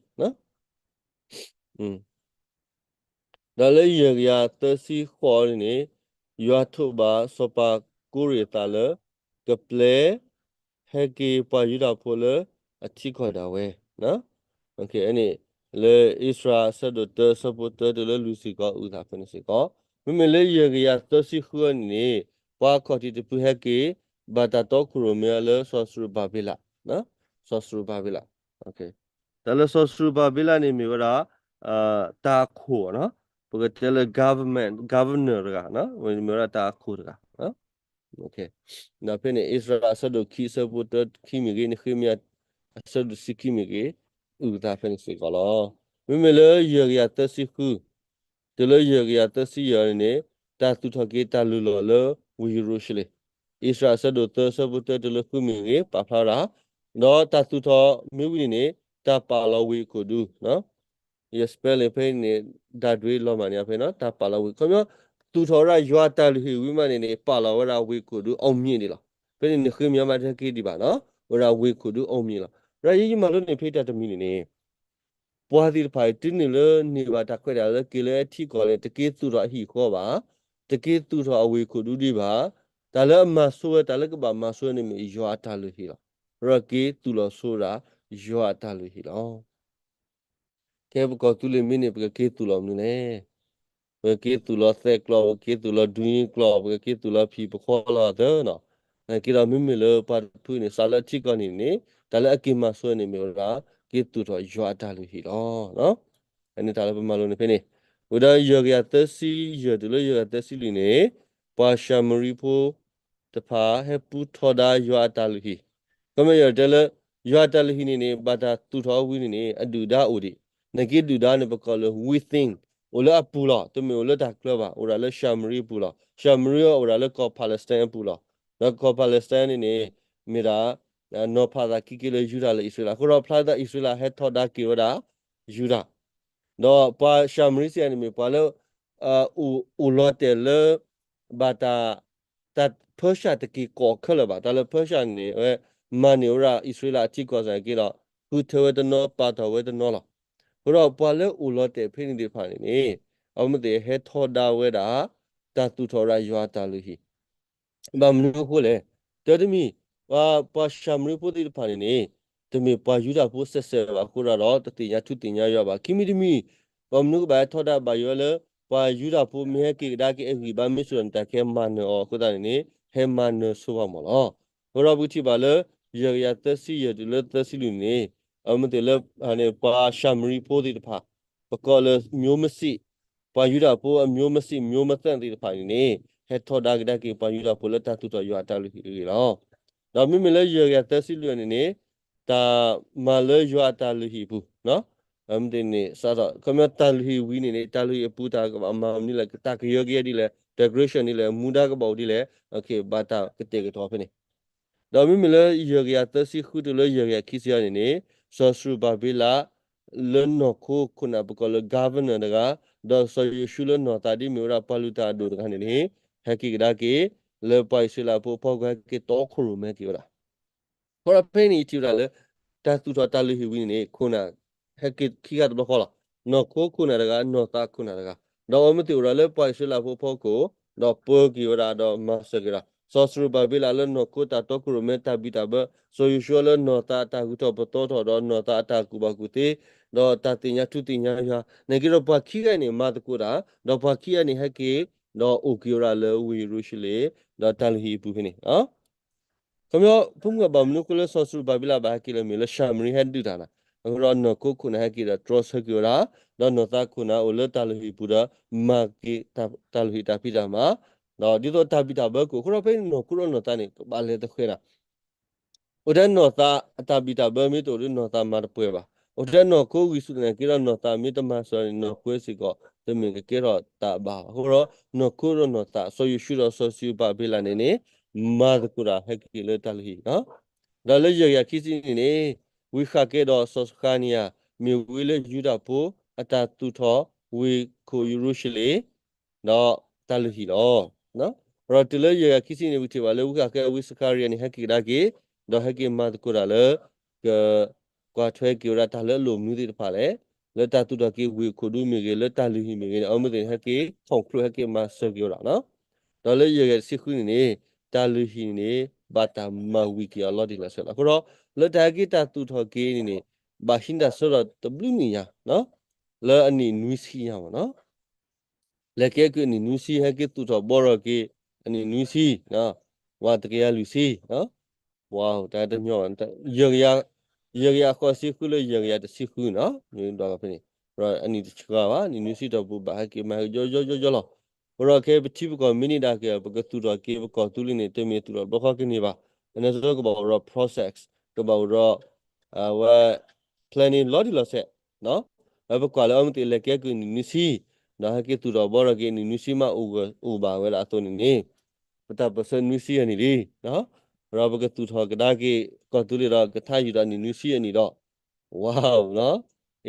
ဒီးလၢယဲၢ်ကယၤသၢဆံဃိးန့ၣ်န့ၣ် ယွၤထိးဘၣ်စီၤပၤကိရ့းအသးလၢ ကပျဲ ဟဲက့ၤပှၤယူဒၤဖိလၢအထံကီၢ်ဒၣ်ဝဲ, အန့ၣ် လၢအ့စြၤအဆၢဒိၣ်တၢ အဆၢဖိတၢတုၤလၢလွံၢ်စ့ၢ်ကီး အုၣ်သးဖဲန့ၣ်စ့ၢ်ကီး, မ့မ့ၢ်လၢယဲၢ်ကယၤသၢဆံဃုအီၤန့ၣ်န့ၣ် ပှၤခီၣ်ထံးတဖုဟဲက့ၤ ဘၣ်တၢ်တီခိၣ်ရိၣ်မဲအီၤလၢစီၤစရူၤဘၤဘ့လး, စီၤစရူၤဘၤဘ့လး တၢ်လၢစီၤစရူၤဘၤဘ့လးန့ၣ်မ့ၢ်ဝဲဒၣ် တၢ်အခိၣ်နီၤ, ပကတဲလၢ government, governor တဂၤ, မ့ၢ်ဝဲဒၣ်တၢ်အခိၣ်တဂၤ, ဒီးဖဲန့ၣ် အ့စြၤအဆၢဒိၣ်ခံ အဆၢဖိတၢခံမ့ၢ်ဂ့ၤ, နဃ့မယၤ အဆၢဒိၣ်တဆံခံမ့ၢ်ဂ့ၤ, အုၣ်သးဖဲန့ၣ်စ့ၢ်ကီးလီၤ. မ့မ့ၢ်လၢယဲၢ်ကယၤသၢဆံဃု တုၤလၢယဲၢ်ကယၤသၢဆံယဲၢ်န့ၣ်န့ၣ် တၢ်သူၣ်ထီၣ်က့ၤတၢ်လုၢ်လီၢ်လၢဝ့ၢ်ယရူၤၡလ့ၣ်, အ့စြၤအဆၢဒိၣ်သၢ အဆၢဖိတၢတုၤလၢဃုမ့ၢ်ဂ့ၤ ပာ်ဖျါဝဲဒၣ်, ဒီးတၢ်သူၣ်ထီၣ်မ့ၢ်ဝံၤန့ၣ်န့ၣ် တၢ်ပာ်လီၤဝ့ၢ်အခိၣ်ဒူ ယ spelling ဖဲန့ၣ် ဒၣ်ဒွဲလီၤမၢ်န့ၣ်ဖဲနီၤ, တၢ်ပာ်လီၤဝ့ၢ်, ခီပညီ သူၣ်ထီၣ်ဝဲဒၣ်ယွၤအတၢ်လုၢ်ဟံၣ်ဝံၤမးန့ၣ်န့ၣ် ပာ်လီၤဝဲဒၣ်ဝ့ၢ်ခိၣ်ဒူ အောင်မြင် န့ၣ်လီၤ. ဖဲန့ၣ်နဃ့မယၤမးတဟဲက့ၤဒံးဘၣ်နီၤ, ဝဲဒၣ်ဝ့ၢ်ခိၣ်ဒူ အောင်မြင် လီၤ. ရၢ်ယဲယမၤလိန့ၣ်ဖဲတၢ်တမံၤန့ၣ်န့ၣ် ပှၤသ့ၣ်တဖၣ်အံၤ တုၤနုာ်လၢန့ၢ်ဘၣ်တၢ်ခွဲးတၢ်ယာ်လၢက့ၤလၢအထံကီၢ်န့ၣ် တက့ၤသူၣ်ထီၣ်အဟံၣ်ဃီဘၣ်, တက့ၤသူၣ်ထီၣ်အဝ့ၢ်ခိၣ်ဒူဒံးဘၣ်, တၢ်လၢအမၤဆိဝဲ တၢ်လၢကဘၣ်မၤဆိဝဲန့ၣ်မ့ၢ်ယွၤအတၢ်လုၢ်ဟံၣ်လီၤ. ရၢ်က့ၤသူၣ်လီၤဆိဝဲဒၣ်ယွၤအတၢ်လုၢ်ဟံၣ်လီၤ. ကဲပကီၢ်သူလ့ၤမံန့ၣ် ပကက့ၤသူၣ်လီၤမနုၤလဲၣ်. ပကက့ၤသူၣ်လီၤသဲးကျီ, ပကက့ၤသူၣ်လီၤဒူယ့ကျီ, ပကက့ၤသူၣ်လီၤဖံးပဃီလီၤသၢနီၤ. နာ်က့ဒီးမ့မ့ၢ်လၢပှၤတဖုန့ၣ် စးလၢအထံကီၢ်န့ၣ်န့ၣ် တၢ်လၢအက့ၤမၤဆိဝဲန့ၣ်မ့ၢ်ဝဲဒၣ် က့ၤသူၣ်ထီၣ်ယွၤအတၢ်လုၢ်ဟံၣ်လီၤ. အန့ၣ်တၢ်လၢပမၤလိန့ၣ်ဖဲန့ၣ်, ဝံၤဒီးယဲၢ်ကယၤသၢဆံယဲၢ်တုၤလၢယဲၢ်ကယၤသၢဆံလွံၢ်န့ၣ် ပှၤၡၤမရံဖိ တဖၣ်ဟဲပူထီဒါယွၤအတၢ်လုၢ်ဟံၣ်, ခီမ့ၢ်ယတဲလၢ ယွၤအတၢ်လုၢ်ဟံၣ်န့ၣ်န့ၣ် ဘၣ်တၢ်သူၣ်ထီၣ်ဝံၤန့ၣ်န့ၣ် အဒုၣ်ဒါအိၣ်ဒံး, နာ်က့ဒုၣ်ဒါန့ၣ် ပကိးလၢ within, အိၣ်လၢအပူၤလီၤ. တမ့ၢ်အိၣ်လၢတၢ်ကျၢၤဘၣ်, အိၣ်ဒၣ်လၢၡၤမရံအပူၤလီၤ. ၡၤမရံအိၣ်ဒၣ်လၢကီၢ် Palestine အပူၤလီၤ. ဒီးကီၢ် Palestine န့ၣ်န့ၣ် မ့ၢ်ဒၣ် နီၤဖးသးခံက့ၤလၢယူဒၤလၢအံၣ်စရ့လး. အဃိဒီးဖျါသးအံၣ်စရ့လးဟဲထီဒါက့ၤဝဲဒၣ် ယူဒၤ ဒီးပှၤၡၤမရံစံးန့ၣ်မ့ၢ်ပှၤလၢ အိၣ်လီၤတဲာ်လၢ ဘၣ်တၢ် တၢ်ဖၢၡၢ်တက့ၤကီၢ်ခဲလၢာ်ဘၣ်. တၢ်လၢဖၢၡၢ်န့ၣ် အဝဲမၤန့ၢ်ဝဲဒၣ်အံၣ်စရ့လးအထံကီၢ်စ့ၢ်ကီးဒီး ဃုထၢဝဲတနီၤ ပာ်ထီၣ်ဝဲတနီၤလီၤ. အဃိဒီးပှၤလၢအိၣ်လီၤတဲာ်ဖဲန့ၣ်သ့ၣ်တဖၣ်န့ၣ်န့ၣ် အဝဲသ့ၣ်ဟဲထီဒါဝဲဒၣ် တၢ်သူၣ်ထီၣ်ဝဲဒၣ်ယွၤအတၢ်လုၢ်ဟံၣ် ဘၣ်မနုၤအဃိလဲၣ်. တၢ်တမံၤ ပှၤ ပှၤၡၤမရံဖိသ့ၣ်တဖၣ်န့ၣ်န့ၣ် တမ့ၢ်ပှၤယူဒၤဖိစဲးစဲးဘၣ်အဃိဒီး တသ့ၣ်ညါထူသ့ၣ်ညါယွၤဘၣ်. ခံမံၤတမံၤ ဘၣ်မနုၤကဘၣ်ဟဲထီဒါဘၣ်ယွၤလၢ ပှၤယူဒၤဖိမ့ၢ်ဟဲက့ၤကဒါက့ၤအဂံၢ်ဘါမ့ၢ်စူၤဒီးန့ၣ် တၢ်ကဟဲမၤနၢၤအီၤအဃိသတးန့ၣ်န့ၣ် ဟဲမၤနၢၤဆိပှၤမၢ်လီၤ. အဃိဒီးပကထံၣ်ဘၣ်လၢ ယဲၢ်ကယၤသၢဆံယဲၢ်တုၤလၢသၢဆံလွံၢ်န့ၣ် အမ့ၢ်သ့ၣ်လၢ ပှၤၡၤမရံဖိသ့ၣ်တဖၣ် ပကိးလၢမျိုးမစ့ၣ် ပှၤယူဒၤဖိအမျိုးမစ့ၣ် မျိုးမသန့်သ့ၣ်တဖၣ်န့ၣ်န့ၣ် ဟဲထီဒါကဒါက့ၤပှၤယူဒၤဖိလၢတၢ်သူၣ်ထီၣ်ယွၤအတၢ်လုၢ်ဟံၣ်အဂ့ၢ်လီၤ. ဒီးမ့မ့ၢ်လၢယဲၢ်ကယၤသၢဆံလွံၢ်န့ၣ်န့ၣ် တၢ်မၤလၢယွၤအတၢ်လုၢ်ဟံၣ်အပူၤ မ့ၢ်သ့ၣ်န့ၣ် စးထီၣ် ခီပညီတၢ်လုၢ်ဟံၣ်ဝံၤန့ၣ်န့ၣ် တၢ်လုၢ်ဟံၣ်အပူၤတၢ်ကဘၣ်မၤမနုၤလဲၣ် တၢ်ကယၢကယဲဒ်လဲၣ် decoration ဒ်လဲၣ် မူဒါကဘၣ်အိၣ်ဒ်လဲၣ် ဘၣ်တၢ်ကတဲာ်ကတီၤဖဲန့ၣ် ဒီးမ့မ့ၢ်လၢယဲၢ်ကယၤသၢဆံဃုတုၤလၢယဲၢ်ကယၤခံဆံအံၤန့ၣ်န့ၣ် စီၤစရူၤဘၤဘ့လး လၢနီၢ်ခိခိၣ်နၢ်ပကိးလၢ governor တဂၤ, ဒီးစီၤယိၤၡူလၢနီၢ်သးဒ်မ့ၢ်ဝဲဒၣ်ပှၤလုၢ်တၢ်အဒိၣ်တဂၤန့ၣ်န့ၣ် ဟဲက့ၤကဒါက့ၤ လၢပှၤအံၣ်စရ့လးဖိအဖီခိၣ်ဟဲက့ၤတီခိၣ်ရိၣ်မဲက့ၤဝဲဒၣ် အဃိဒီးဖဲန့ၣ်ယထံၣ်ဝဲဒၣ်လၢ တၢ်သူၣ်ထီၣ်တၢ်လုၢ်ဟံၣ်ဝံၤန့ၣ်န့ၣ် ခိၣ်နၢ် ဟဲက့ၤခံဂၤတဘျီဃီလီၤ. နီၢ်ခိခိၣ်နၢ်တဂၤ နီၢ်သးခိၣ်နၢ်တဂၤ, ဒီးအဝဲမ့ၢ်သ့ၣ်အိၣ်ဒီးလၢပှၤအံၣ်စရ့လးဖိအဖီခိၣ်, ဒီးပၢက့ၤဝဲဒၣ်ဒီးမၤစၢၤက့ၤဝဲဒၣ် စီၤစရူၤဘၤဘ့လးလၢနီၢ်ခိတၢ်တီခိၣ်ရိၣ်မဲတၢ်ဘံၣ်တၢ်ဘၢ, စီၤယိၤၡူလၢနီၢ်သးအတၢ်ဂုၤထီၣ်ပသီထီၣ်ဒီးနီၢ်သးအတၢ်ကူၣ်ဘၣ်ကူၣ်သ့, ဒီးတၢ်သ့ၣ်ညါထူသ့ၣ်ညါယွၤ, နာ်က့ဒီးပှၤခံဂၤန့ၣ် မၤသကိးတၢ်, ဒီးပှၤခံဂၤန့ၣ် ဟဲက့ၤ ဒီးအိၣ်က့ၤဝဲဒၣ်လၢဝ့ၢ်ယရူၤၡလ့ၣ်, ဒီးတၢ်လုၢ်ဟံၣ်အပူၤဖဲန့ၣ် ခီပညီ ဖိမုၣ်ဘၣ်မနုၤအဃိလၢစီၤစရူၤဘၤဘ့လးဘၣ်ဟဲက့ၤလၢမ့ၢ်လၢၡၤမရံဟဲဒုးတၢ်လဲၣ်, အဃိဒီးနီၢ်ခိခိၣ်နၢ်ဟဲက့ၤဒီးတြီဆၢက့ၤဝဲဒၣ်, ဒီးနီၢ်သးခိၣ်နၢ်အိၣ်လၢတၢ်လုၢ်ဟံၣ်ပူၤဒီး မၤက့ၤတၢ်လုၢ်ဟံၣ်တၢ်ဖံးတၢ်မၤ, ဒီးဒ်သိးတၢ်ဘံၣ်တၢ်ဘၢကအိၣ်, အဃိဒီးဖဲနီၢ်ခိဒီးနီၢ်သးန့ၣ် ကဘၣ်လဲၤသဃဲၤနၤ အိၣ်ထဲနီၢ်သးအတၢ်ဘံၣ်တၢ်ဘၢမ့ၢ်တအိၣ်ဒီးနီၢ်သးမၤတပှဲၤဘၣ်. အိၣ်ထဲနီၢ်ခိဂံၢ်ဆူၣ်သနာ်က့ဒီးနီၢ်သးမ့ၢ်တမၤစၢၤန့ၣ် နီၢ်ခိစ့ၢ်ကီး တမ့ၢ်ကကဲထီၣ်တၢ်ဘၣ်ဘၣ်. အဃိဒီး နီၢ်ခိဒီးနီၢ်သး စီၤယိၤၡူဒီးစီၤစရူၤဘၤဘ့လးန့ၣ်န့ၣ် မၤသကိးတၢ်ဟဲက့ၤလၢတၢ်လုၢ်ဟံၣ် ဒီးလၢယဲၢ်ကယၤခံဆံန့ၣ်န့ၣ် ဝံဃးကဲဒီးစီၤစဃၤနံယၤ မ့ၢ်ဝံလၢယူဒၤဖိအတၢ်သူၣ်ထီၣ်ဝ့ၢ်ခိၣ်ယရူၤၡလ့ၣ် ဒီးတၢ်လုၢ်ဟံၣ်လီၤ. ဒီးတုၤလၢယဲၢ်ကယၤခံဆံန့ၣ် ပကထံၣ်ဘၣ်လၢဝံဃးကဲဝံစဃၤနံယၤန့ၣ် ဟဲက့ၤကဒါက့ၤ, ဒီးဟဲက့ၤမၤသကိးတၢ်လၢ က ကွၢ်ထွဲက့ၤဝဲဒၣ်တၢ်လၢအလိၣ်မနုၤသ့ၣ်တဖၣ်လဲၣ်, လၢတၢ်သူၣ်ထီၣ်က့ၤဝ့ၢ်ခိၣ်ဒူမ့ၢ်ဂ့ၤ, လၢတၢ်လုၢ်ဟံၣ်မ့ၢ်ဂ့ၤန့ၣ် အဝဲသ့ၣ်န့ၣ် ဟဲက့ၤ conclude ဟဲက့ၤမၤစၢၤက့ၤဝဲဒၣ် ဒီးလၢယဲၢ်ကယၤတဆံဃုန့ၣ်န့ၣ် တၢ်လုၢ်ဟံၣ်န့ၣ်န့ၣ် ဘၣ်တၢ်မၤဝံၤက့ၤအီၤလီၤတံၢ်လီၤဆဲးလီၤ. အဃိဒီး လၢတၢ်ဟဲက့ၤတၢ်သူၣ်ထီၣ်က့ၤန့ၣ်န့ၣ် ဘၣ်ဟံးတၢ်ဆၢထီၣ်တဘျုးနံၣ်ညါ လၢအနံၣ်နွံဆံညါမ့ၢ်နီၤ လဲၤကဲကုၢ်အနံၣ်နွံဆံ ဟဲက့ၤသူၣ်ထီၣ်ဘီထီၣ်က့ၤ အနံၣ်နွံဆံ, ဝးတကယၤလွံၢ်ဆံ, ဝးတၢ်တမညီဘၣ်, ယဲၢ်ကယၤဃိးဆံဃုလၢယဲၢ်ကယၤတဆံဃုနီၤ, မ့ၢ်ဒီးဖဲန့ၣ် အနံၣ်တဆှးဘၣ်, နံၣ်နွံဆံတီၢ်ပူၤဘၣ်ဟဲက့ၤမၤက့ၤယီယီယီယီလီၤ. အဃိဒီးခဲပထံပကီၢ်မ့ၢ်န့ၢ်ဒၣ်က့ၤ ပကသူၣ်ထီၣ်က့ၤပကီၢ်သူလ့ၤန့ၣ် တမ့ၢ်သူၣ်ထီၣ်ဘျီဃီကန့ၢ်ဘၣ်, အန့ၣ်ကဘၣ်အိၣ်ဒီး process, ကဘၣ်အိၣ်ဒီး အဝဲ planning လီၤတံၢ်လီၤဆဲး ပကွၢ်လၢအမ့ၢ်သ့ၣ်လဲၤကဲကုၢ်နံၣ်နွံဆံ, ဒီးဟဲက့ၤသူၣ်ထီၣ်ဘီထီၣ်က့ၤနံၣ်နွံဆံမးအိၣ်ဘၣ်ဝဲဒၣ်အသိးန့ၣ်န့ၣ်, ပတၢ်ပၢၢ်ဆၢနွံဆံအနံၣ်လံ, ဒီးပကသူၣ်ထီၣ်ကဒါက့ၤ ကီၢ်သူလ့ၤဒီးကထါယူၤဒီးနံၣ်နွံဆံအနံၣ်ဒီး, wow,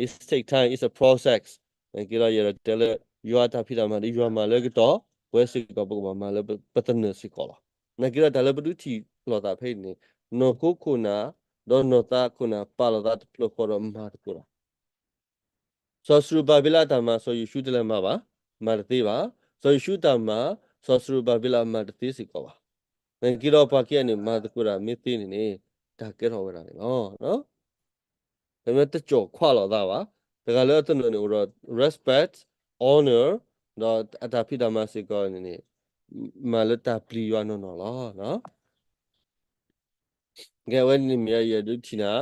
it's take time, it's a process. နာ်က့ဒီးယဲဒီးတဲလၢ ယွၤအတၢ်ဖံးတၢ်မၤဒီးယွၤမၤလၢကတီၢ်, ပဝဲစ့ၢ်ကီးပကဘၣ်မၤလၢပသနၢၣ်စ့ၢ်ကီးလီၤ. နာ်က့ဒီးတၢ်လၢပဒုးထံၣ်လိာ်သးဖဲအံၤန့ၣ်, နီၢ်ခိခိၣ်နၢ်, ဒီးနီၢ်သးခိၣ်နၢ် ပာ်လီၤသးတဖျၢၣ်ဃီဒီးမၤသကိးတၢ် စီၤစရူၤဘၤဘ့လးအတၢ်မၤ စီၤယိၤၡူတလဲၤမၤဘၣ်, မၤတသ့ဘၣ်. စီၤယိၤၡူအတၢ်မၤ စီၤစရူၤဘၤဘ့လးမၤတသ့စ့ၢ်ကီးဘၣ်. နာ်က့ဒီးပှၤခံဂၤန့ၣ် မၤသကိးတၢ်မ့ၢ်သ့န့ၣ်န့ၣ် တၢ်ကဲထီၣ်ဝဲဒၣ်န့ၣ်လီၤ. တမ့ၢ်တကၠီၣ်ခွးလိာ်သးဘၣ်. တဂၤလၢအသနၢၣ်န့ၣ်အိၣ်ဒီး respect, honor, ဒီးအတၢ်ဖံးတၢ်မၤစ့ၢ်ကီးန့ၣ်န့ၣ် မၤလၢတၢ်ပျံၤယွၤနီၢ်နီၢ်လီၤ. ကဲ အဝဲန့ၣ်မ့ၢ်ယဲဒုးထံၣ်နၤ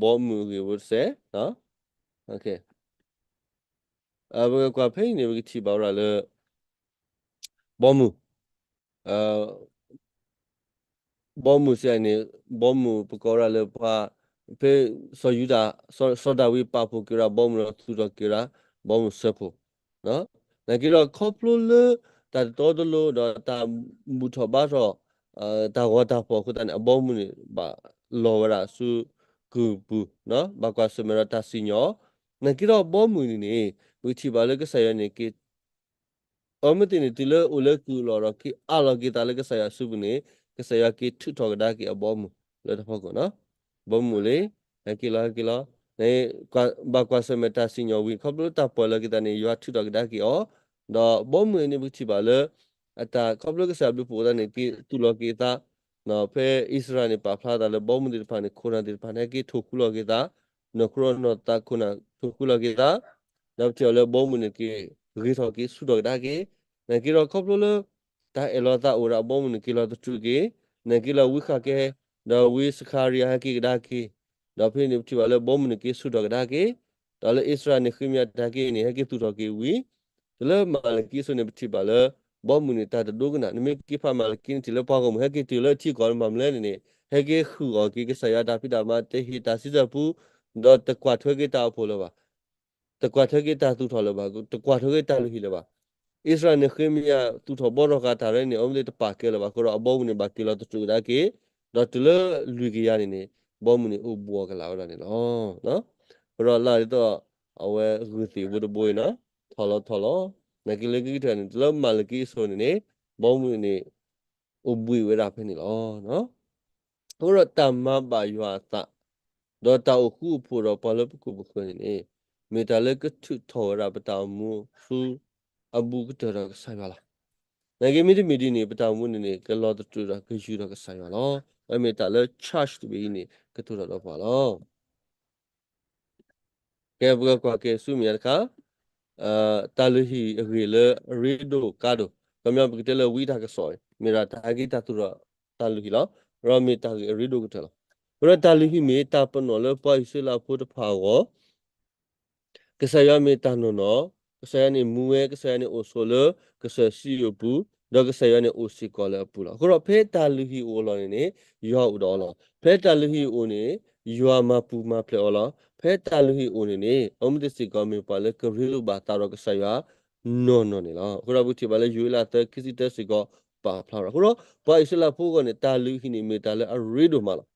ဘီမုၢ်အဂ့ၢ်ဝဲတစဲး, ပကကွၢ်ဖဲအံၤန့ၣ် ပကထံၣ်ဘၣ်ဝဲဒၣ်လၢ ဘီမုၢ်, ဘီမုၢ်စ့ၢ်န့ၣ် ဘီမုၢ်ပကိးဝဲဒၣ်လၢပှၤ ဖဲစီၤယူဒၤ, စီၤဒၤဝံးပာ်ဖှိၣ်က့ၤဝဲဒၣ်ဘီမုၢ်ဒီးသူၣ်ထီၣ်က့ၤဝဲဒၣ် ဘီမုၢ်စၢဖှိၣ် နာ်က့ဒီးခီဖျိလၢ တၢ်တတီတလိၤဒီးတၢ်ဘူၣ်ထီၣ်ဘါထီၣ် တၢ်ဂီၤတၢ်ဖီၣ်အဃိသတးန့ၣ် အဘီအမုၢ်န့ၣ် ဘၣ်လီၤဝဲဒၣ်ဆူကုၢ်ပူၤ, ဘၣ်ကွၢ်ဆၢၣ်မဲာ်ဒီးတၢ်စံၣ်ညီၣ်, နာ်က့ဒီးအဘီအမုၢ်န့ၣ်န့ၣ် ပကထံၣ်ဘၣ်လၢကစၢ်ယွၤန့ၣ်က့ၤ အဝဲမ့ၢ်သ့ၣ်န့ၣ် တုၤလၢအိၣ်လၢကုၢ်အလီၢ်ဒီး က့ၤအးလီၤက့ၤသးလၢကစၢ်ယွၤအစုပူၤန့ၣ် ကစၢ်ယွၤက့ၤထုးထီၣ်ကဒါက့ၤအဘီအမုၢ်လၢတၢ်ဖီခိၣ်နီၤ, ဘီအမုၢ်လံ, ဟဲက့ၤလီၤ ဟဲက့ၤလီၤ, ဘၣ်ကွၢ်ဆၢၣ်မဲာ်တၢ်စံၣ်ညီၣ်ဝံၤ ခီဖျိလၢတၢ်ပီၢ်လီၤက့ၤသးန့ၣ် ယွၤထုးထီၣ်ကဒါက့ၤအီၤ, ဒီးဘီအမုၢ်န့ၣ် ပကထံၣ်ဘၣ်လၢ အတၢ်ခီဖျိကစၢ်ယွၤဘျုးဖှိၣ်အသးန့ၣ် က့ၤသူၣ်လီၤက့ၤသး ဖဲအံၣ်စရ့လးန့ၣ် ပာ်ဖျါသးလၢဘီမုၢ်သ့ၣ်တဖၣ်န့ၣ် ခိၣ်နၢ်သ့ၣ်တဖၣ်န့ၣ် ဟဲက့ၤထိၣ်ဃူလီၤက့ၤသး, နီၢ်ခိနီၢ်သးခိၣ်နၢ်ထိၣ်ဃူလီၤက့ၤသး, ဒီးပထံၣ်အီၤလၢဘီမုၢ်န့ၣ်က့ၤဂ့ၤထီၣ်က့ၤဆူၣ်ထီၣ်ကဒါက့ၤ, နာ်က့ဒီးခီဖျိလၢ တၢ်အဲၣ်လီၤသးအိၣ်ဒီးအဘီမုၢ်န့ၣ်က့ၤလီၤသတြူးက့ၤ, နာ်က့လၢဝံဃးကဲ, ဒီးဝံစခၤရံယၤဟဲက့ၤကဒါက့ၤ, ဒီးဖဲန့ၣ်ပထံၣ်ဘၣ်လၢဘီမုၢ်န့ၣ်က့ၤဆူၣ်ထီၣ်ကဒါက့ၤ, ဒီးလၢအံၣ်စရ့လးန့ၣ်ဃ့မယၤတၢ်က့ၤန့ၣ် ဟဲက့ၤသူၣ်ထီၣ်က့ၤဝံၤ တုၤလၢမၤလကံအစိၤန့ၣ် ပထံၣ်ဘၣ်လၢ ဘီမုၢ်န့ၣ် တၢ်တဒိကနၣ်, နမ့ၢ်က့ၤဖးမၤလကံန့ၣ် ထံၣ်လၢပှၤဂီၢ်မုၢ် ဟဲက့ၤတုၤလၢထံကီၢ်မၤမလဲၣ်န့ၣ်န့ၣ် ဟဲက့ၤဃုာ်အီၤက့ၤ ကစၢ်ယွၤတၢ်ဖံးတၢ်မၤ တဟ့ၣ်တၢ်စံးဆၢပူ, ဒီးတကွၢ်ထွဲက့ၤတၢ်အိၣ်ဖှိၣ်လၢၤဘၣ်, တကွၢ်ထွဲက့ၤတၢ်သူၣ်ထီၣ်လၢၤဘၣ်, တကွၢ်ထွဲက့ၤတၢ်လုၢ်ဟံၣ်လၢၤဘၣ်. အံၣ်စရ့လးန့ၣ်ဃ့မယၤသူၣ်ထီၣ်ဘှီထီၣ်ဃာ်တၢ်ရဲၣ်န့ၣ် အဝဲသ့ၣ်တပာ်ကဲလၢၤဘၣ် အဃိဒီးအဘီမုၢ်န့ၣ် ဘၣ်က့ၤလီၤသတြူးကဒါက့ၤ, ဒီးတုၤလၢလွံၢ်ကယၤန့ၣ်န့ၣ် ဘီမုၢ်န့ၣ်အိၣ်ဘူးအီၤကလာ်ဝဲဒၣ်န့ၣ်လီၤ. အဃိဒီးလၢဒ်သိး အဝဲဂုၢ်သ့ၣ်ဝံတဘိအံၤနီၤ, ထီၣ်လီၤထီၣ်လီၤ, နာ်က့လၢခံကတၢၢ်န့ၣ် တုၤလၢမၤလကံအစိၤန့ၣ်န့ၣ် ဘီမုၢ်န့ၣ် အိၣ်ဘှံးဝဲဒၣ်ဖဲန့ၣ်လီၤ. အဃိဒီးတၢ်မၤဘၣ်ယွၤအသး, ဒီးတၢ်အိၣ်ဃူအိၣ်ဖိးဒီးပှၤလၢပခိၣ်ပဃၢၤန့ၣ်န့ၣ် မ့ၢ်တၢ်လၢကထုးထီၣ်ဝဲဒၣ်ပတၢ်အိၣ်မူဆူအဘူးကတၢၢ်ဒီးကစၢ်ယွၤလီၤ. နာ်က့မ့တမ့ၢ်ဒ်န့ၣ် ပတၢ်အိၣ်မူန့ၣ်န့ၣ် ကလီၤသတြူးဒီးကယူၤဒီးကစၢ်ယွၤလီၤ. အမ့ၢ်တၢ်လၢ charge တဘ့ၣ်အံၤန့ၣ် ကတိၤတၢ်ဒီးပှၤလီၤ. ကဲ ပကကွၢ်က့ၤဆူမဲာ်ညါတခါ, တၢ်လုၢ်ဟံၣ်အဂ့ၢ်လၢအရ့ဒိၣ်ကါဒိၣ်, ခီပညီပကတဲလၢဝံတၢ်ကစီၣ်အံၤ မ့ၢ်ဒၣ်တၢ်ဟဲက့ၤတၢ်သူၣ်ထီၣ်တၢ်လုၢ်ဟံၣ်လီၤ. ဒီးမ့ၢ်တၢ်ဂ့ၢ်အရ့ဒိၣ်ကတၢၢ်လီၤ. အဃိဒီးတၢ်လုၢ်ဟံၣ်မ့ၢ်တၢ်ပနီၣ်လၢပှၤအံၣ်စရ့လးဖိတဖၣ်အဂီၢ် ကစၢ်ယွၤမ့ၢ်တၢ်နီၢ်နီၢ်, ကစၢ်ယွၤန့ၣ်မူဝဲ, ကစၢ်ယွၤန့ၣ်အိၣ်ဆိးလၢကစၢၢ်စံယိၣ်အပူၤ, ဒီးကစၢ်ယွၤန့ၣ်အိၣ်စ့ၢ်ကီးလၢအပူၤလီၤ. အဃိဒီးဖဲတၢ်လုၢ်ဟံၣ်အိၣ်အလီၢ်န့ၣ်န့ၣ် ယွၤအိၣ်ဒီးအီၤလီၤ. ဖဲတၢ်လုၢ်ဟံၣ်အိၣ်န့ၣ် ယွၤမၤပူၤမၤဖျဲးအီၤလီၤ. ဖဲတၢ်လုၢ်ဟံၣ်အိၣ်န့ၣ်န့ၣ် အဝဲမ့ၢ်သ့ၣ်စ့ၢ်ကီးမ့ၢ်ပှၤလၢကရ့လိာ်ဘၣ်သးဒီးကစၢ်ယွၤနီၢ်နီၢ်န့ၣ်လီၤ. အဃိဒီးပထံၣ်ဘၣ်လၢယိၤအ့လးသၢ ခံဆံတၢစ့ၢ်ကီးပာ်ဖျါဝဲဒၣ်. အဃိဒီးပှၤအံၣ်စရ့လးဖိအဂီၢ်န့ၣ် တၢ်လုၢ်ဟံၣ်န့ၣ်မ့ၢ်တၢ်လၢအရ့ဒိၣ်မးလီၤ.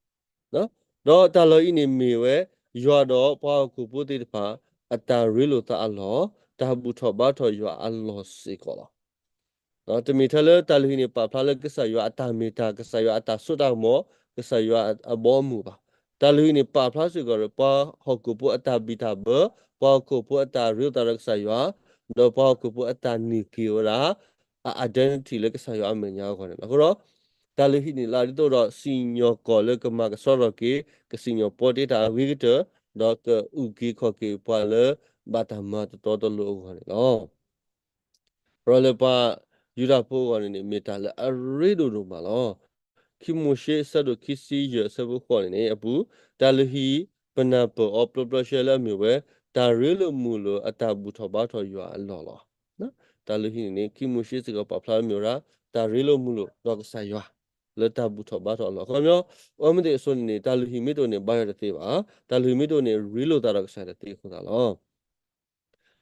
ဒီးတၢ်လီၢ်အံၤန့ၣ်မ့ၢ်ဝဲ ယွၤဒီးပှၤဟီၣ်ခိၣ်ဖိသ့ၣ်တဖၣ် အတၢ်ရ့လိာ်သးအလီၢ်, တၢ်ဘူၣ်ထီၣ်ဘါထီၣ်ယွၤအလီၢ်စ့ၢ်ကီးလီၤ. တမ့ၢ်ထဲလၢတၢ်လုၢ်ဟံၣ်န့ၣ် ပာ်ဖျါလၢကစၢ်ယွၤအတၢ်မ့ၢ်တၢ်, ကစၢ်ယွၤအတၢ်စိတၢ်ကမီၤ, ကစၢ်ယွၤအဘီအမုၢ်ဘၣ်. တၢ်လုၢ်ဟံၣ်န့ၣ် ပာ်ဖျါစ့ၢ်ကီးဒီး ပှၤဟီၣ်ခိၣ်ဖိအတၢ်ဘံၣ်တၢ်ဘၢ, ပှၤဟီၣ်ခိၣ်ဖိအတၢ်ရ့လိာ်သးဒီးကစၢ်ယွၤ, ဒီးပှၤဟီၣ်ခိၣ်ဖိအတၢ်န့ၢ်က့ၤဝဲဒၣ် အ identity လၢကစၢ်ယွၤအမဲာ်ညါအဂီၢ်န့ၣ်လီၤ. အဃိဒီး တၢ်လုၢ်ဟံၣ်န့ၣ်လၢဒ်သိးဒီး စံၣ်ညီၣ်ကွီၢ်လၢကမၤကဆှီထီၣ်က့ၤ ကစံၣ်ညီၣ်ပီတ့တၢ်အဂ့ၤကတၢၢ်, ဒီးကအုၣ်က့ၤခီၣ်က့ၤပှၤလၢဘၣ်တၢ်မၤတတီတလိၤအဂီၢ်န့ၣ်လီၤ. အဃိဒီးလၢပှၤယူဒၤဖိအဂီၢ်န့ၣ်န့ၣ် မ့ၢ်တၢ်လၢအရ့ဒိၣ်ဒိၣ်မးလီၤ. ခံမိၤၡ့ အဆၢဒိၣ်ခံဆံယဲၢ် အဆၢဖိဃိးန့ၣ်န့ၣ် အပူၤ, တၢ်လုၢ်ဟံၣ်ပနၢ်ပၢၢ်အီၤပျီပျီရှဲရှဲလၢအမ့ၢ်ဝဲ တၢ်ရ့လိာ်မုာ်လိာ်အတၢ်ဘူၣ်ထီၣ်ဘါထီၣ်ယွၤအလီၢ်လီၤ. တၢ်လုၢ်ဟံၣ်န့ၣ်န့ၣ် ခံမိၤၡ့စ့ၢ်ကီးပာ်ဖျါလၢမ့ၢ်ဝဲဒၣ် တၢ်ရ့လိာ်မုာ်လိာ်ဒီးကစၢ်ယွၤ လၢတၢ်ဘူၣ်ထီၣ်ဘါထီၣ်အလီၢ်. အခီပညီ အဝဲမ့ၢ်သ့ၣ်အစိန့ၣ်န့ၣ် တၢ်လုၢ်ဟံၣ်မ့ၢ်တအိၣ်န့ၣ် ဘါယွၤတသ့ဘၣ်. တၢ်လုၢ်ဟံၣ်မ့ၢ်တအိၣ်န့ၣ် ရ့လိာ်သးဒီးကစၢ်ယွၤတသ့အဃိသတးလီၤ.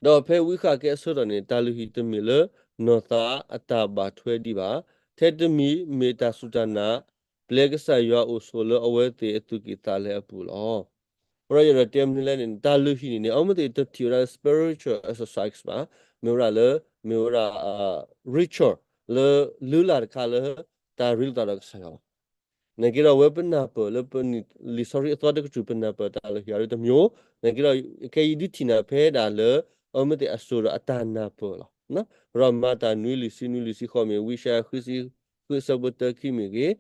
ဒီးဖဲဝံဃးကဲအဆၢထီၣ်န့ၣ် တၢ်လုၢ်ဟံၣ်တမ့ၢ်လၢနီၢ်သးအတၢ်ဘၣ်ထွဲဒံးဘၣ်. ထဲတမံၤမ့ၢ်တၢ်စူၢ်တၢ်နာ် ပျဲကစၢ်ယွၤအိၣ်ဆိးလၢအဝဲသ့ၣ်အသူၣ်ကံၢ်သးလဲအပူၤလီၤ. အဃိဒီးယအဲၣ်ဒိးတဲမနုၤလဲၣ်န့ၣ် တၢ်လုၢ်ဟံၣ်န့ၣ်န့ၣ် အဝဲသ့ၣ်တထံၣ်ဝဲဒၣ်လၢ spiritual exercise ဘၣ်. မ့ၢ်ဝဲဒၣ်လၢ မ့ၢ်ဝဲဒၣ် ritual လၢ လုၢ်လၢ်တခါလၢ တၢ်ရ့လိာ်သးဒီးကစၢ်ယွၤလီၤ. နာ်က့ဒီးအဝဲပနၢ်ပၢၢ်လၢပလံာ်စီဆှံအသီတကတြူၢ် ပနၢ်ပၢၢ်တၢ်လုၢ်ဟံၣ်အရ့တမံၤ. နာ်က့ဒီး ခဲအံၤဒုးထံၣ်နၤဖဲဒၣ်လၢ အဝဲမ့ၢ်သ့ၣ်အစိၤဒီးအတၢ်နၢ်ပၢၢ်လီၤ. ပဒီးမၤတၢ်နွံလွံၢ်ဆံနွံလွံၢ်ဆံဃိးမ့ၢ် ဝံယၡါယၤ ဃုဆံဃု အဆၢဖိတၢခံမ့ၢ်ဂ့ၤ,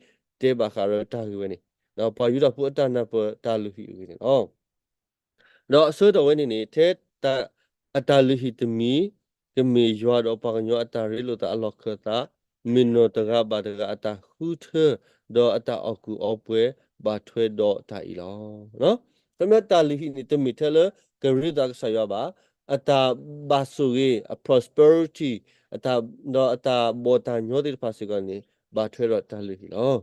တဲဘၣ်ဃးဒီးတၢ်ဂ့ၢ်ဝဲန့ၣ် ဒီးပှၤယူဒၤဖိအတၢ်နၢ်ပၢၢ်တၢ်လုၢ်ဟံၣ်အဂ့ၢ်န့ၣ်လီၤ. ဒီးအဆၢကတီၢ်ဝဲန့ၣ်န့ၣ် ထဲတၢ် အတၢ်လုၢ်ဟံၣ်တမံၤ ကမ့ၢ်ယွၤဒီးပှၤကညီအတၢ်ရ့လိာ်သးအလီၢ်ခၢၣ်သး, မ့ၢ်နီၢ်တဂၤဘၣ်တဂၤအတၢ်ဃုထၢ ဒီးအတၢ်အီၣ်ကူၣ်အီပှဲၤဘၣ်ထွဲဒီးတၢ်အံၤလီၤ. ခီပညီတၢ်လုၢ်ဟံၣ်န့ၣ် တမ့ၢ်ထဲလၢကရ့လိာ်သးကစၢ်ယွၤဘၣ်, အတၢ်ဘၣ်ဆိၣ်ဂ့ၤ အ prosperity အတၢ် ဒီးအတၢ်ဘီၣ်တၢ်ညီသ့ၣ်တဖၣ်စ့ၢ်ကီးန့ၣ် ဘၣ်ထွဲဒီးတၢ်လုၢ်ဟံၣ်လီၤ.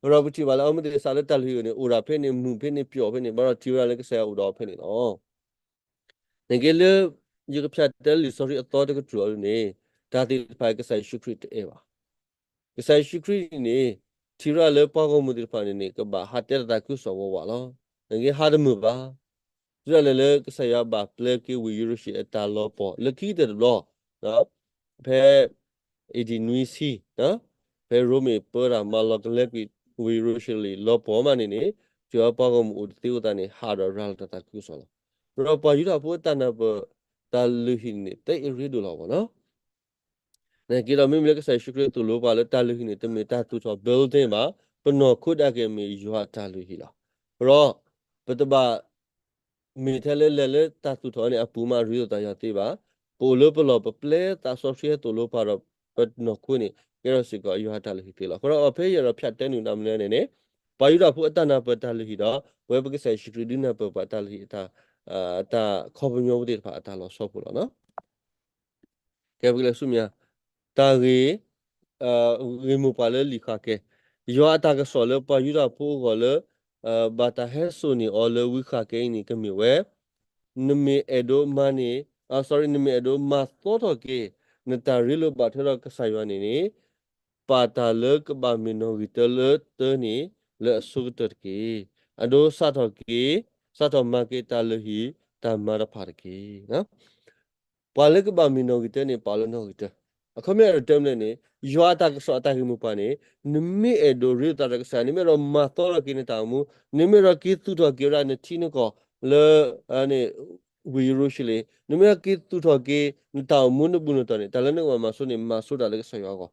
အဃိဒီးပထံၣ်ဘၣ်လၢအဝဲမ့ၢ်သ့ၣ်စးလၢတၢ်လုၢ်ဟံၣ်အဂီၢ်န့ၣ် အိၣ်ဒၣ်ဖဲန့ၣ် မုာ်ဖဲန့ၣ် ပျီၣ်ဖဲန့ၣ် ဘၣ်ဒီးထံၣ်ဝဲဒၣ်လၢကစၢ်ယွၤအိၣ်ဒီးအီၤဖဲန့ၣ်လီၤ. နက့လၢ ယကဖျါတဲလံာ်စီဆှံအသီတကတြူၢ်အီၤဒ်န့ၣ်, တၢ်သ့ၣ်တဖၣ်အံၤ ကစၢ်ယ့ၣ်ၡူးခရံာ်တအဲၣ်ဘၣ်. ကစၢ်ယ့ၣ်ၡူးခရံာ်န့ၣ် ထံၣ်ရၣ်လၢပှၤဂီၢ်မုၢ်သ့ၣ်တဖၣ်န့ၣ်န့ၣ် ကဘၣ်ဟးတဲတၢ်သးခုကစီၣ်ဝးဝးလီၤ. နက့ဟးတမုာ်ဘၣ်. တုၤဒၣ်လဲာ်လၢကစၢ်ယွၤဘၣ်ပျဲက့ၤဝ့ၢ်ယရူၤၡလ့ၣ်အတၢ်လီၤပှီၢ် လၢခံကတၢၢ်တဘျီ, ဖဲ A D နွံဆံ, ဖဲရိမ့ၤပၢတၢ်မၤလီၤကလဲကွံာ်ဝ့ၢ်ယရူၤၡလ့ၣ်လီၤပှီၢ်မးန့ၣ်န့ၣ်, တုၤအပှၤဂီၢ်မုၢ်အိၣ်တသ့အဃိသတးန့ၣ် ဟးဒီးရၤလီၤတၢ်သးခုကစီၣ်လီၤ. ဒီးပှၤယူဒၤဖိအတၢ်နၢ်ပၢၢ်တၢ်လုၢ်ဟံၣ်န့ၣ် တအဲၣ်ရ့ဒိၣ်လီၤဘၣ်နီၤ. နာ်က့ဒီး မ့မ့ၢ်လၢကစၢ်ယ့ၣ်ၡူးခရံာ်သိၣ်လိပှၤလၢတၢ်လုၢ်ဟံၣ်န့ၣ် တမ့ၢ်တၢ်သူၣ်ထီၣ် building ဘၣ်, ပနီၢ်ခိဒၣ်က့ၤမ့ၢ်ယွၤအတၢ်လုၢ်ဟံၣ်လီၤ. ဒီး ပတဘၣ် မ့ၢ်ထဲလၢလဲၤလၢတၢ်သူၣ်ထီၣ်န့ၣ်အပူၤမး ရ့လိာ်သးယွၤသ့ဘၣ်. ပအိၣ်လၢပလီၢ် ပပျဲသးစီဆှံဟဲသိၣ်လိပှၤဒီး ပနီၢ်ခိန့ၣ် ကဲထီၣ်စ့ၢ်ကီးယွၤအတၢ်လုၢ်ဟံၣ်သ့လီၤ. အဃိဒီး ဖဲယအဲၣ်ဒိးဖျါတဲနုာ်တၢ်မနုၤလဲၣ်န့ၣ်န့ၣ်, ပှၤယူဒၤဖိအတၢ်နၢ်ပၢၢ်တၢ်လုၢ်ဟံၣ်ဒီး ပဝဲပကစၢ်ယ့ၣ်ၡူးခရံာ်ဒုးနၢ်ပၢၢ်ပှၤတၢ်လုၢ်ဟံၣ်အတၢ် တၢ်ခီပညီဝဲသ့ၣ်တဖၣ်အတၢ်လီၤဆီပူၤလီၤနီၤ. ကဲပကလဲၤဆူမဲာ်ညါ, တၢ်ဂ့ၢ် ဂ့ၢ်မိၢ်ပှၢ်လၢလံာ်ဃၣ်ကဲ, ယွၤအတၢ်ကစီၣ်လၢပှၤယူဒၤဖိအဂီၢ်လၢ ဘၣ်တၢ်ဟဲစိာ်န့ၢ်အီၤလၢဝံဃၣ်ကဲအံၤန့ၣ် ကမ့ၢ်ဝဲ, နမ့ၢ်အဲၣ်ဒိးမၤန့ၢ်, အ sorry, နမ့ၢ်အဲၣ်ဒိးမၤသီထီၣ်က့ၤ နတၢ်ရ့လိာ်ဘၣ်ထွဲဒီးကစၢ်ယွၤန့ၣ်န့ၣ်, ပာ်တၢ်လၢကဘၣ်မ့ၢ်နီၣ်ဂံၢ်တၢလၢတၢန့ၣ် လၢအဆိကတၢၢ်တက့ၢ်. အဒိ စးထီၣ်က့ၤ, စးထီၣ်မၤက့ၤတၢ်လုၢ်ဟံၣ်တၢ်မၤတဖၣ်တက့ၢ်. ပှၤလၢကဘၣ်မ့ၢ်နီၣ်ဂံၢ်တၢန့ၣ် ပာ်လၢနီၣ်ဂံၢ်တၢ. အခီပညီတၢ်မနုၤလဲၣ်န့ၣ်, ယွၤအတၢ်ကစီၣ်အတၢ်ဂ့ၢ်မိၢ်ပှၢ်န့ၣ်, နမ့ၢ်အဲၣ်ဒိးရ့လိာ်သးဒီးကစၢ်, နမ့ၢ်အဲၣ်ဒိးမၤသီထီၣ်က့ၤနတၢ်အိၣ်မူ, နမ့ၢ်အဲၣ်ဒိးက့ၤသူၣ်ထီၣ်က့ၤဝဲဒၣ်နထံနကီၢ်လၢ ဝ့ၢ်ယရူၤၡလ့ၣ်, နမ့ၢ်အဲၣ်ဒိးက့ၤသူၣ်ထီၣ်က့ၤနတၢ်အိၣ်မူနဘူးနတံၢ်န့ၣ်, တၢ်လၢနကဘၣ်မၤဆိန့ၣ် မၤဆိတၢ်လၢကစၢ်ယွၤအဂီၢ်.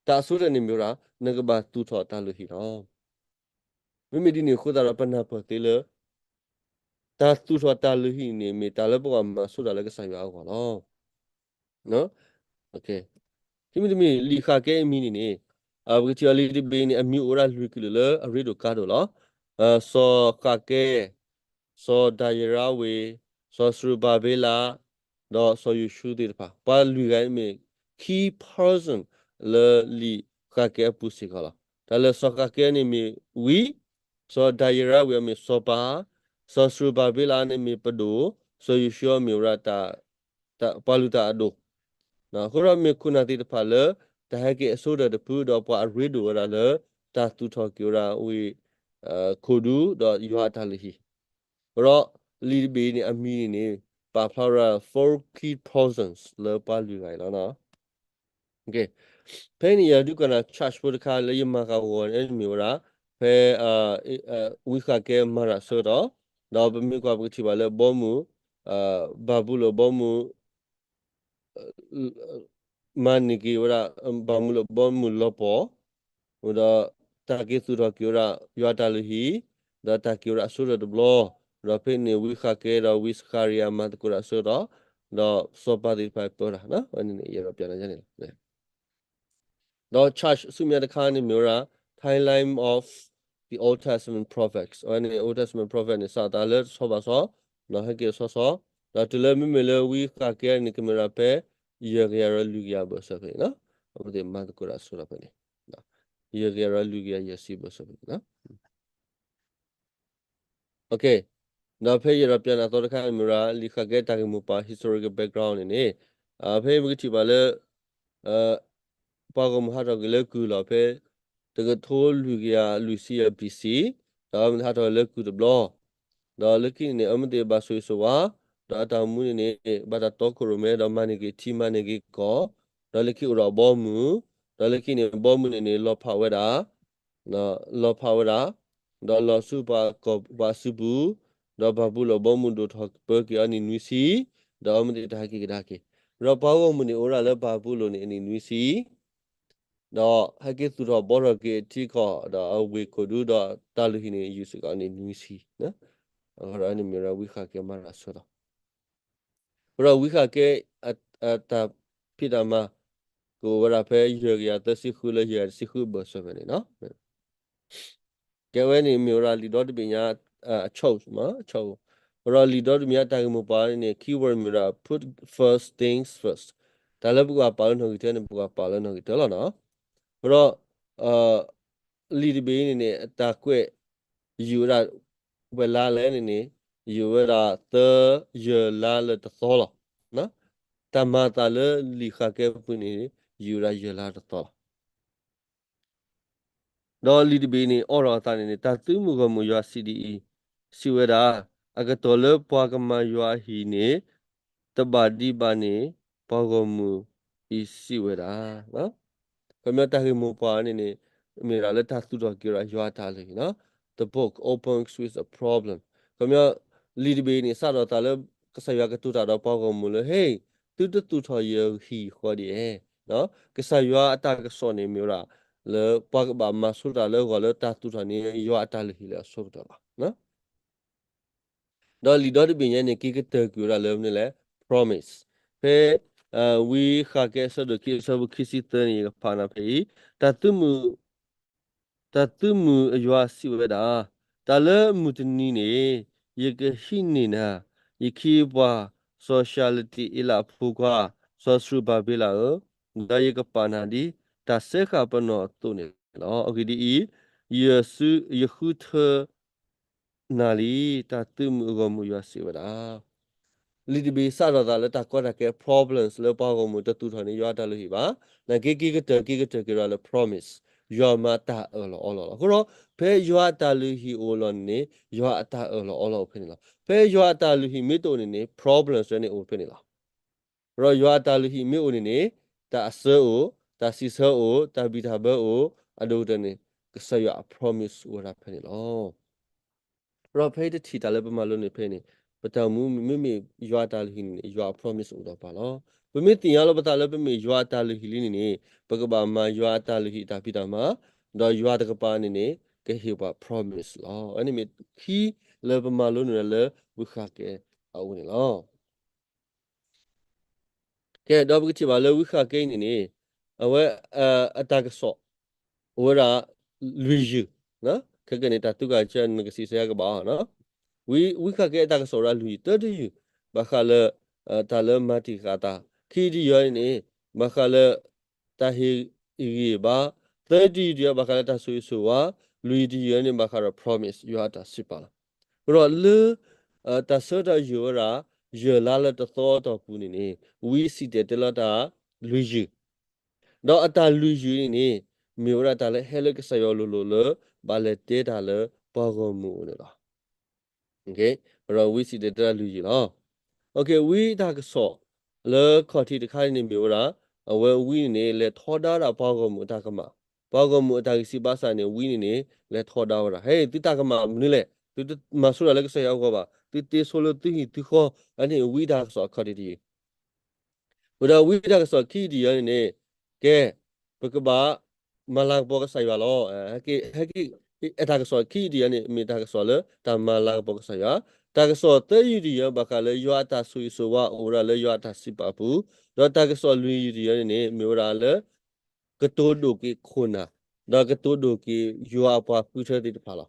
တၢ်အဆိတၢ်န့ၣ်မ့ၢ်ဝဲဒၣ် နကဘၣ်သူၣ်ထီၣ်တၢ်လုၢ်ဟံၣ်လီၤ. မ့မ့ၢ်ဒ်န့ၣ်အဃိသတးဒီး ပနၢ်ပၢၢ်သ့လၢ တၢ်သူၣ်ထီၣ်တၢ်လုၢ်ဟံၣ်န့ၣ် မ့ၢ်တၢ်လၢပကဘၣ်မၤဆိတၢ်လၢကစၢ်ယွၤအဂီၢ်လီၤ. ခံမံၤတမံၤ လံာ်ဃၣ်ကဲအမံၤန့ၣ်န့ၣ်, ပကထံၣ်အီၤလံာ်တဘ့ၣ်န့ၣ် အမံၤအိၣ်ဝဲဒၣ်လွံၢ်ကလုာ်လၢအရ့ဒိၣ်ကါဒိၣ်လီၤ. စီၤဃၣ်ကဲ, စီၤဒၤရံဝ့ၤ, စီၤစရူၤဘၤဘ့လး, ဒီးစီၤယိၤၡူသ့ၣ်တဖၣ်, ပှၤလွံၢ်ဂၤအံၤမ့ၢ် key person လၢလံာ်ဃၣ်ကဲအပူၤစ့ၢ်ကီးလီၤ. တၢ်လၢစီၤဃၣ်ကဲန့ၣ်မ့ၢ်ဝံ, စီၤဒၤရံဝ့ၤအမ့ၢ်စီၤပၤ, စီၤစရူၤဘၤဘ့လးန့ၣ်မ့ၢ်ပဒိၣ်, စီၤယိၤၡူအမ့ၢ်ဝဲဒၣ် ပှၤလုၢ်တၢ်အဒိၣ်, အဃိဒီးမ့ၢ်ခိၣ်နၢ်သ့ၣ်တဖၣ်လၢ တၢ်ဟဲက့ၤအဆိကတၢၢ်တဖု ဒီးပှၤအရ့ဒိၣ်ဝဲဒၣ်လၢ တၢ်သူၣ်ထီၣ်က့ၤဝဲဒၣ်ဝ့ၢ် ခိၣ်ဒူ ဒီးယွၤအတၢ်လုၢ်ဟံၣ်, အဃိဒီးလံာ်တဘ့ၣ်န့ၣ် အမံၤန့ၣ်န့ၣ် ပာ်ဖျါဝဲဒၣ် four key persons လၢပှၤလွံၢ်ဂၤအံၤလီၤ. ဖဲအံၤန့ၣ် ယဒုးကွၢ်နၤ charge ဖိတခါလၢယမၤဃာ်ဂီၤန့ၣ်မ့ၢ်ဝဲဒၣ် ဖဲ ဝံဃာ်ကဲမၤတၢ်အဆၢကတီၢ်, ဒီးပမ့ၢ်ကွၢ်ပကထံၣ်ဘၣ်လၢဘီမုၢ်, ဘၤဘူလိၣ်ဘီမုၢ် မၤန့ၢ်က့ၤဝဲဒၣ် ဘၤဘူလိၣ်ဘီမုၢ်လီၤပှီၢ်, ဒီးတၢ်က့ၤသူၣ်ထီၣ်က့ၤဝဲဒၣ် ယွၤတၢ်လုၢ်ဟံၣ်, ဒီးတၢ်က့ၤဝဲဒၣ်အဆိကတၢၢ်တဘျီ, ဒီးဖဲန့ၣ် ဝံဃာ်ကဲဒီးဝံစဃၤရံယၤမၤသကိးတၢ်အဆၢကတီၢ်, ဒီးစီၤပၤသ့ၣ်တဖၣ်ပၢတၢ်, ဝဲန့ၣ်န့ၣ် ယအဲၣ်ဒိးပျးနၤန့ၣ်လီၤ. ဒီး charge ဆူမဲာ်ညါတခါန့ၣ်မ့ၢ်ဝဲဒၣ် timeline of the Old Testament prophets, အဝဲန့ၣ် Old Testament prophet န့ၣ် စးထီၣ်လၢတဆီဘၣ်ဆီ, ဒီးဟဲက့ၤတဆီဆီ, ဒီးတုၤလၢမ့မ့ၢ်လၢဝံဃာ်ကဲန့ၣ် ကမ့ၢ်ဝဲဒၣ်ဖဲ ယဲၢ်ကယၤဒီးလွံၢ်ကယၤဘၣ်ဆၣ်ဖဲန့ၣ်လီၤ. အဝဲသ့ၣ်မၤသကိးတၢ်အဆၢကတီၢ်ဖဲန့ၣ်, ယဲၢ်ကယၤဒီးလွံၢ်ကယၤယဲၢ်ဆံဘၣ်ဆၣ်ဖဲန့ၣ်လီၤ. Okay, ဒီးဖဲယအဲၣ်ဒိးပျးနၤအသီတခါန့ၣ်မ့ၢ်ဝဲဒၣ် လံာ်ဃာ်ကဲတၢ်ဂ့ၢ်မိၢ်ပှၢ် historical background န့ၣ်န့ၣ်, ဖဲပကထံၣ်ဘၣ်လၢ ပှၤဂီၢ်မုၢ်ဟးထီၣ်က့ၤလၢကုၢ်လီၤဖဲ တကထိလွံၢ်ကယၤလွံၢ်ဆံယဲၢ် B C, ဒီးအဝဲသ့ၣ်ဟးထီၣ်လၢကုၢ်တဘျီ, ဒီးလၢခံန့ၣ်န့ၣ် အဝဲသ့ၣ်ဘၣ်ဆိၣ်ဂ့ၤဆိၣ်ဝါ, ဒီးအတၢ်အိၣ်မူန့ၣ်န့ၣ် ဘၣ်တၢ်တီခိၣ်ရိၣ်မဲ ဒီးမၤန့ၢ်က့ၤထံမၤန့ၢ်က့ၤကီၢ်, ဒီးလၢခံအိၣ်ဒီးအဘီအမုၢ်, ဒီးလၢခံန့ၣ် ဘီမုၢ်န့ၣ်န့ၣ် လီၤဖးဝဲဒၣ် လီၤဖးဝဲဒၣ်, ဒီးလီၤဆူပှၤကီၢ်ပှၤစုပူၤ, ဒီးဘၤဘူလိၣ်ဘီမုၢ်ဒိၣ်ထီၣ်ပၢက့ၤအနံၣ်နွံဆံ, ဒီးအဝဲသ့ၣ်တၢ်ဟဲက့ၤကဒါက့ၤ, ဒီးပှၤဂီၢ်မုၢ်န့ၣ်အိၣ်ဝဲဒၣ်လၢဘၤဘူလိၣ်န့ၣ်အနံၣ်နွံဆံ, ဒီးဟဲက့ၤသူၣ်ထီၣ်ဘှီထီၣ်က့ၤထံကီၢ် ဒီးအဝ့ၢ်ခိၣ်ဒူ ဒီးတၢ်လုၢ်ဟံၣ်န့ၣ် ယူၤစ့ၢ်ကီးအနံၣ်နွံဆံ, အဃိဒီးန့ၣ်မ့ၢ်ဝဲဒၣ်ဝံဃာ်ကဲမၤတၢ်အဆၢကတီၢ် အဃိဒီးဝံဃာ်ကဲ အတၢ်ဖံးတၢ်မၤ ကအိၣ်ဝဲဒၣ်ဖဲယဲၢ်ကယၤသၢဆံဃုလၢယဲၢ်ကယၤတဆံဃုအဘၢၣ်စၢၤဖဲန့ၣ်လီၤ. ကဲဝဲန့ၣ်မ့ၢ်ဝဲဒၣ်လံာ်ဒီတဘ့ၣ်ညါ အဆိ, အဃိဒီးလံာ်ဒီတဘ့ၣ်ညါတၢ်ဂ့ၢ်မိၢ်ပှၢ်န့ၣ် keyword မ့ၢ်ဝဲဒၣ် put first things first, တၢ်လၢပကဘၣ်ပာ်လၢနီၣ်ဂံၢ်တၢန့ၣ် ပကဘၣ်ပာ်လၢနီၣ်ဂံၢ်တၢလီၤနီၤ. အဃိဒီး လံာ်တဘ့ၣ်အံၤန့ၣ်န့ၣ် အတၢ်ကွဲး ယံာ်ဝဲဒၣ် ပှဲၤလါလဲၣ်န့ၣ်န့ၣ် ယံာ်ဝဲဒၣ်သၢယဲၢ်လါလၢတသီလီၤ. တၢ်မၤအသးလၢလံာ်ဃးကဲပူၤန့ၣ် ယံာ်ဝဲဒၣ်ယဲၢ်လါတသီလီၤ. ဒီးလံာ်တဘ့ၣ်န့ၣ် အိးထီၣ်အသးန့ၣ်န့ၣ် တၢ်သုးမုၢ်ဂီၢ်မုၢ်ယွၤစံးဒ်အံၤ, စံးဝဲဒၣ်, အကတီၢ်လၢပှၤကမၤယွၤအဟံၣ်န့ၣ် တဘၣ်ဒံးဘၣ်န့ၣ် ပှၤဂီၢ်မုၢ်အံၤစံးဝဲဒၣ်. ခီပညီတၢ်ဂ့ၢ်မိၢ်ပှၢ်န့ၣ်န့ၣ် မ့ၢ်ဒၣ်လၢတၢ်သူၣ်ထီၣ်က့ၤဝဲဒၣ်ယွၤအတၢ်လုၢ်ဟံၣ်လီၤ. The book opens with a problem. ခီပညီ လံာ်တဘ့ၣ်န့ၣ် စးထီၣ်သးလၢ ကစၢ်ယွၤကတိၤတၢ်ဒီးပှၤဂီၢ်မုၢ်လၢ ဟ့, သုတသူၣ်ထီၣ်ယဟံၣ်ဃီဒ်အံၤ. ကစၢ်ယွၤအတၢ်ကစီၣ်န့ၣ်မ့ၢ်ဝဲဒၣ် လၢပှၤကဘၣ်မၤဆိတၢ်လၢအဂီၢ်လၢတၢ်သူၣ်ထီၣ်န့ၢ်ယွၤအတၢ်လုၢ်ဟံၣ်လၢအဆိကတၢၢ်လီၤ. ဒီးလံာ်ဒီတဘ့ၣ်ညါန့ၣ် က့ၤကတၢၢ်ကွံာ်ဝဲဒၣ်လၢမနုၤလဲၣ် promise. ဖဲ ဝံဃးကဲအဆၢဒိၣ်ခံအဆၢဖိခံဆံသၢန့ၣ် ယကဖးနၤဖဲအံၤ, တၢ်သုးမုၢ် တၢ်သုးမုၢ်အယွၤစံးဝဲဒၣ်, တၢ်လၢမုၢ်တနံၤန့ၣ် ယကဟံးန့ၢ်နၤ, ယခ့ယပှၤ, စီၤၡၤလတံအ့လးအဖိခွါ, စီၤစရူးဘၤဘ့လးဧၢ, ဒီးယကပာ်နၤဒ်တၢ်စဲဃာ်ပနီၣ်အသိးန့ၣ်လီၤ. အဂ့ၢ်ဒ်အံၤ, ယ ယဃုထၢ နၤလံ, တၢ်သုးမုၢ်အဂီၢ်မုၢ်ယွၤစံးဝဲဒၣ်. လံာ်တဘ့ၣ်စးထီၣ်သးလၢတၢ်ကီတၢ်ခဲ problems လၢပှၤဂီၢ်မုၢ်တသူၣ်ထီၣ်န့ၢ်ယွၤအတၢ်လုၢ်ဟံၣ်ဘၣ်. နာ်က့ က့ၤကတၢၢ် က့ၤကတၢၢ်က့ၤဝဲဒၣ်လၢ promise, ယွၤမၤတၢ်အၢၣ်လီၤအီလီၤလီၤ. အဃိဒီး ဖဲယွၤအတၢ်လုၢ်ဟံၣ်အိၣ်လီၤန့ၣ်န့ၣ် ယွၤအတၢ်အၢၣ်လီၤအီလီၤအိၣ်ဖဲန့ၣ်လီၤ. ဖဲယွၤအတၢ်လုၢ်ဟံၣ်မ့ၢ်တအိၣ်န့ၣ်န့ၣ် problems န့ၣ်အိၣ်ဖဲန့ၣ်လီၤ. ဒီးယွၤအတၢ်လုၢ်ဟံၣ်မ့ၢ်အိၣ်န့ၣ်န့ၣ် တၢ်အစၢအိၣ်, တၢ်စံးဆၢအိၣ်, တၢ်ဘံၣ်တၢ်ဘၢအိၣ်, အဒိၣ်ကတၢၢ်န့ၣ် ကစၢ်ယွၤအ promise အိၣ်ဝဲဒၣ်ဖဲန့ၣ်လီၤ. ဒီးဖဲအံၤတထံၣ်တၢ်လၢပမၤလိန့ၣ်ဖဲန့ၣ် ပတၢ်အိၣ်မူမ့မ့ၢ်ယွၤအတၢ်လုၢ်ဟံၣ်န့ၣ်န့ၣ် ယွၤအ promise အိၣ်ဒီးပှၤလီၤ. ပမ့ၢ်သ့ၣ်ညါလီၤပသးလၢပမ့ၢ်ယွၤအတၢ်လုၢ်ဟံၣ်လံန့ၣ်န့ၣ် ပကဘၣ်မၤယွၤအတၢ်လုၢ်ဟံၣ်အတၢ်ဖံးတၢ်မၤ, ဒီးယွၤတကပၤန့ၣ်န့ၣ် ကဟ့ၣ်ပှၤ promise လီၤ. အန့ၣ်မ့ၢ်ခံလၢပမၤလိန့ၢ်လၢဝံဃးကဲအအိၣ်န့ၣ်လီၤ. ကဲ ဒီးပကထံၣ်ဘၣ်လၢဝံဃးကဲအံၤန့ၣ်န့ၣ် အဝဲ အတၢ်ကစီၣ် အိၣ်ဝဲဒၣ်လွံၢ်ယုၢ်, ခဲကနံၣ်န့ၣ် တၢ်သူၣ်ကၢ်ကၢနကစံးဆၢကဘၣ်အီၤ, ဝံဃးကဲအတၢ်ကစီၣ်အိၣ်ဝဲဒၣ်လွံၢ်ယုၢ်, တၢတယုၢ် ဘၣ်ဃးလၢ တၢ်လၢမၤတံာ်ဃာ်အသး, ခံတယုၢ်န့ၣ်န့ၣ် ဘၣ်ဃးလၢ တၢ်ဟ့ၣ်ဂံၢ်ဘါ, သၢတယုၢ်တယုၢ် ဘၣ်ဃးလၢတၢ်ဆိၣ်ဂ့ၤဆိၣ်ဝါ, လွံၢ်တယုၢ်န့ၣ် ဘၣ်ဃးဒီး promise ယွၤအတၢ်စံးပာ်လီၤ. အဃိဒီးလၢ တၢ်ဆၢကတီၢ်ယံာ်ဝဲဒၣ် ယဲၢ်လါလၢတသီအတီၢ်ပူၤန့ၣ်န့ၣ် ဝံစံၣ်တဲၤတဲလီၤတၢ်လွံၢ်ယုၢ်, ဒီးအတၢ်လွံၢ်ယုၢ်န့ၣ်န့ၣ် မ့ၢ်ဝဲဒၣ်တၢ်လၢဟဲလၢကစၢ်ယွၤလိၤလိၤလၢ ဘၣ်လဲၤတဲတၢ်လၢပှၤဂီၢ်မုၢ်အအိၣ်န့ၣ်လီၤ. ဒီးဝံစံၣ်တဲၤတဲလီၤလွံၢ်ယုၢ်လီၤ. ဝံတၢ်ကစီၣ် လၢခီၣ်ထံးတခါန့ၣ်န့ၣ်မ့ၢ်ဝဲဒၣ် အဝဲဝံန့ၣ်န့ၣ် လဲၤထီဒါဒၣ်ပှၤဂီၢ်မုၢ်အတၢ်ကမၣ်, ပှၤဂီၢ်မုၢ်အတၢ်ဂံၢ်စၢ်ဘါစၢ်န့ၣ် ဝံန့ၣ်န့ၣ် လဲၤထီဒါဝဲဒၣ်, ဟဲ သုတၢ်ကမၣ်မနုၤလဲၣ်, သုတမၤဆိတၢ်လၢကစၢ်ယွၤအဂီၢ်ဘၣ်, သုတ့ဆိလၢသုဟံၣ်သုဃီ, အန့ၣ်ဝံတၢ်ကစီၣ်အခီၣ်ထံးတယုၢ် ဝံၤဒီးဝံတၢ်ကစီၣ်ခံတယုၢ်န့ၣ်န့ၣ် ကဲ ပကဘၣ်မၤလၤကပီၤကစၢ်ယွၤလီၤ. ဟဲက့ၤ ဟဲက့ၤ အတၢ်ကစီၣ်ခံတယုၢ်န့ၣ် မ့ၢ်တၢ်ကစီၣ်လၢတၢ်မၤလၤကပီၤကစၢ်ယွၤ, တၢ်ကစီၣ်သၢယုၢ်တယုၢ် ဘၣ်ဃးလၢယွၤအတၢ်ဆိၣ်ဂ့ၤဆိၣ်ဝါအိၣ်ဝဲဒၣ်လၢယွၤအတၢ်စံးပာ်အပူၤ, ဒီးတၢ်ကစီၣ်လွံၢ်ယုၢ်တယုၢ်န့ၣ်န့ၣ် မ့ၢ်ဝဲဒၣ်လၢ ကတိၤဒိၣ်က့ၤခိၣ်နၢ်, ဒီးကတိၤဒိၣ်က့ၤယွၤအပှၤဃုထၢသ့ၣ်တဖၣ်လီ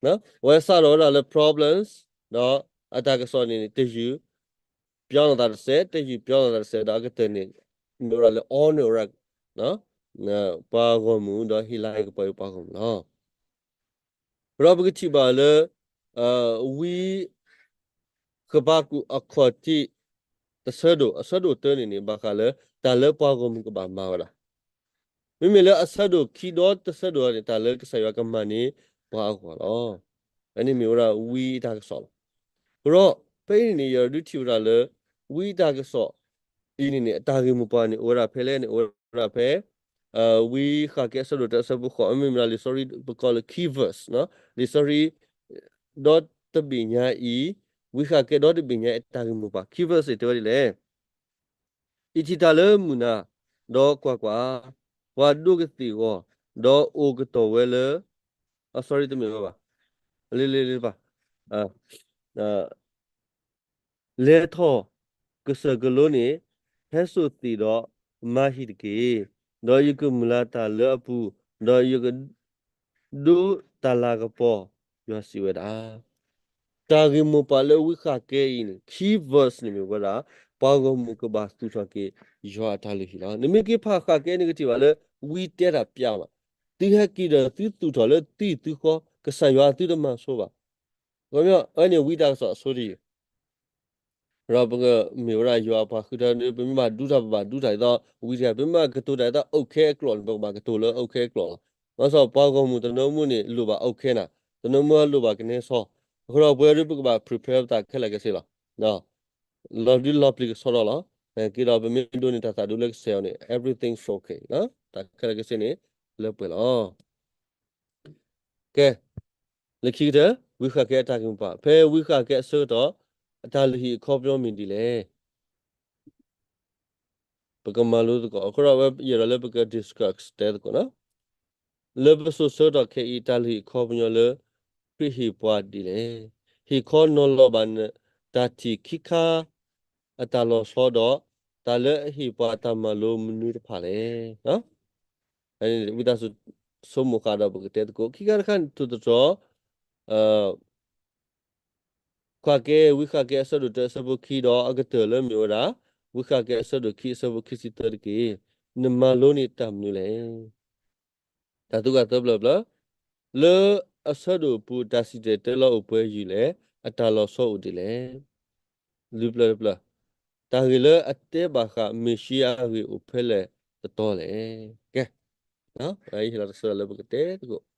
ၤ. အဝဲစးထီၣ်ဝဲဒၣ်လၢ problems ဒီးအတၢ်ကစီၣ်န့ၣ်န့ၣ် တယုၢ် ပြောင်းလီၤသးတစဲး, တယုၢ်ပြောင်းလီၤသးတစဲး, ဒီးအကတၢၢ်န့ၣ် မ့ၢ်ဝဲဒၣ်လၢ honor ပှၤဂီၢ်မုၢ် ဒီးဟ့ၣ်လၤကပီၤအံၤပှၤဂီၢ်မုၢ်လီၤ. ဒီးပကထံၣ်ဘၣ်လၢ ဝံ ဃဘးကူာ်အခီၣ်ထံး တဆၢဒိၣ် အဆၢဒိၣ်တၢန့ၣ်န့ၣ် ဘၣ်ဃးလၢတၢ်လၢပှၤဂီၢ်မုၢ်ကဘၣ်မၤဝဲဒၣ်, မ့မ့ၢ်လၢအဆၢဒိၣ်ခံဒီတဆၢဒိၣ်န့ၣ် တၢ်လၢကစၢ်ယွၤကမၤန့ၢ်ပှၤအဂီၢ်လီၤ. အန့ၣ်မ့ၢ်ဝဲဒၣ်ဝံအတၢ်ကစီၣ်လီၤ. အဃိဒီး ဖဲအံၤန့ၣ်န့ၣ် ယဒုးထံၣ်ဝဲဒၣ်လၢ ဝံအတၢ်ကစီၣ်အံၤန့ၣ်န့ၣ် အတၢ်ဂ့ၢ်မိၢ်ပှၢ်န့ၣ် အိၣ်ဝဲဒၣ်ဖဲလဲၣ်န့ၣ် အိၣ်ဝဲဒၣ်ဖဲ ဝံဃးကဲအဆၢဒိၣ်တၢအဆၢဖိဃိး မ့မ့ၢ်လၢလံာ်စီဆှံ ပကိးလၢ key verse လံာ်စီဆှံ ဒီတဘ့ၣ်ညါအံၤ, ဝံဃးကဲဒီတဘ့ၣ်ညါအံၤ တၢ်ဂ့ၢ်မိၢ်ပှၢ် key verse တဲဝဲဒ်လဲၣ်. ယထံၣ်တၢ်လၢမုၢ်နၤ, ဒီးကွၢ်ကွၢ်, ပှၤဒိးကသ့ၣ်ဂီၤ, ဒီးအိၣ်ကတီၢ်ဝဲလၢ sorry တမ့ၢ်ဝဲဘၣ်, လံ လံ လံ ဘၣ် လဲၤထီၣ်ကစၢၢ်ကလိန့ၣ် ဟဲစိာ်သ့ၣ်ဒီးမၤဟံၣ်တက့ၢ်. ဒီးယကမုၢ်လၢ်တၢ်လၢအပူၤ, ဒီးယကဒိးတၢ်လၤကပီၤ, ယွၤစံးဝဲဒၣ်. တၢ်ဂ့ၢ်မိၢ်ပှၢ်လၢဝံဃးကဲအံၤန့ၣ် key verse န့ၣ်မ့ၢ်ဝဲဒၣ် ပှၤဂီၢ်မုၢ်ကဘၣ်သူၣ်ထီၣ်က့ၤ ယွၤအတၢ်လုၢ်ဟံၣ်လီၤ. နမ့ၢ်က့ၤဖးဃးကဲန့ၣ်ကထံၣ်ဘၣ်လၢ ဝံတဲတၢ်ပျးမး, သုဟဲက့ၤဒီးသုသူၣ်ထီၣ်လၢသုဟံၣ်သုဃီ, ကစၢ်ယွၤသုတမၤဆိဘၣ်. အဝဲန့ၣ်ဝံတၢ်ကစီၣ်အဆိတယုၢ် ဒီးပကမ့ၢ်ဝဲဒၣ်ယွၤအပှၤဃုထၢန့ၣ် ပမ့ၢ်ဘၣ်ဒူတၢ် ပဘၣ်ဒူတၢ်ဒ်သိး ဝံတဂၤ ပမ့ၢ်ဘၣ်ကတိၤတၢ်ဒ်သိး အိၣ်ခဲအကျိာ်န့ၣ် ပကဘၣ်ကတိၤလၢအိၣ်ခဲအကျိာ်လီၤ. ဘၣ်ဆၣ်ပှၤဂီၢ်မုၢ်တနၢမူန့ၣ် လိၣ်ဘၣ် okay နၤ, တနၢမူလိၣ်ဘၣ်ကနဲစီ, အဃိဒီးပဝဲဒၣ်ပကဘၣ် prepare ပသးခဲလၢာ်ခဲဆ့လီၤ. လီၤဒုလီၤပျံၤကဆှီဒီးလီၤ. က့ဒီးပမ့ၢ်ဒိးန့ၢ်တၢ်သးဒူလၢကစၢ်ယွၤန့ၣ် everything is okay တၢ်ခဲလၢာ်ခဲဆ့န့ၣ် လၢပှဲၤလီၤ. ကဲ, လၢခံကတၢၢ် ဝံဃာ်ကဲအတၢ်ဂံၢ်မိၢ်ပှၢ် ဖဲဝံဃာ်ကဲအဆၢကတီၢ် အတၢ်လုၢ်ဟံၣ်အခီပညီမ့ၢ်ဒ်လဲၣ်. ပကမၤလိသကိး အဃိဒီးဝဲယအဲၣ်ဒိးလၢပက discuss တဲသကိးနီၤ. လၢပစိၤဆၢကတီၢ်ခဲအံၤ တၢ်လုၢ်ဟံၣ်အခီပညီလၢ ခရံာ်ဟ့ၣ်ပှၤဒ်လဲၣ်. ဟ့ၣ်ခီနီၤလီၤဘၣ်နတၢ်ထံၣ်ခံခါ အတၢ်လီၤဆီဒီး တၢ်လၢအဟ့ၣ်ပှၤတၢ်မၤလိမနုၤတဖၣ်လဲၣ်. ဝံသးစူၤဆိကမိၣ်ဃာ်ဒီးပကတဲသကိး ခံခါတခါန့ၣ် ထူးတတြီၤ ခွါကဲ ဝံဃာ်ကဲအဆၢဒိၣ်တၢ အဆၢဖိခံဒီးအကတၢၢ်လၢမ့ၢ်ဝဲဒၣ် ဝံဃာ်ကဲအဆၢဒိၣ်ခံ အဆၢဖိခံဆံသၢတက့ၢ်. နမၤလိန့ၢ်တၢ်မနုၤလဲၣ်. တၢ်သံကွၢ်သၢဖျၢၣ်ဖျၢၣ်, လၢအဆၢဒိၣ်အပူၤ တၢ်စံၣ်တဲၤတဲလီၤအိၣ်ပှဲၤယုၢ်လဲၣ်, အတၢ်လီၤဆီအိၣ်ဒ်လဲၣ်. လွံၢ်ဖျၢၣ်တဖျၢၣ်, တၢ်ဂ့ၢ်လၢအတဲဘၣ်ဃး မ့ၣ်ၡံအၤအဂ့ၢ်အိၣ်ဖဲလဲၣ်တတီၤလဲၣ်. ကဲ, ဟ့ၣ်လီၤတၢ်ဆၢလၢပကတဲသကိး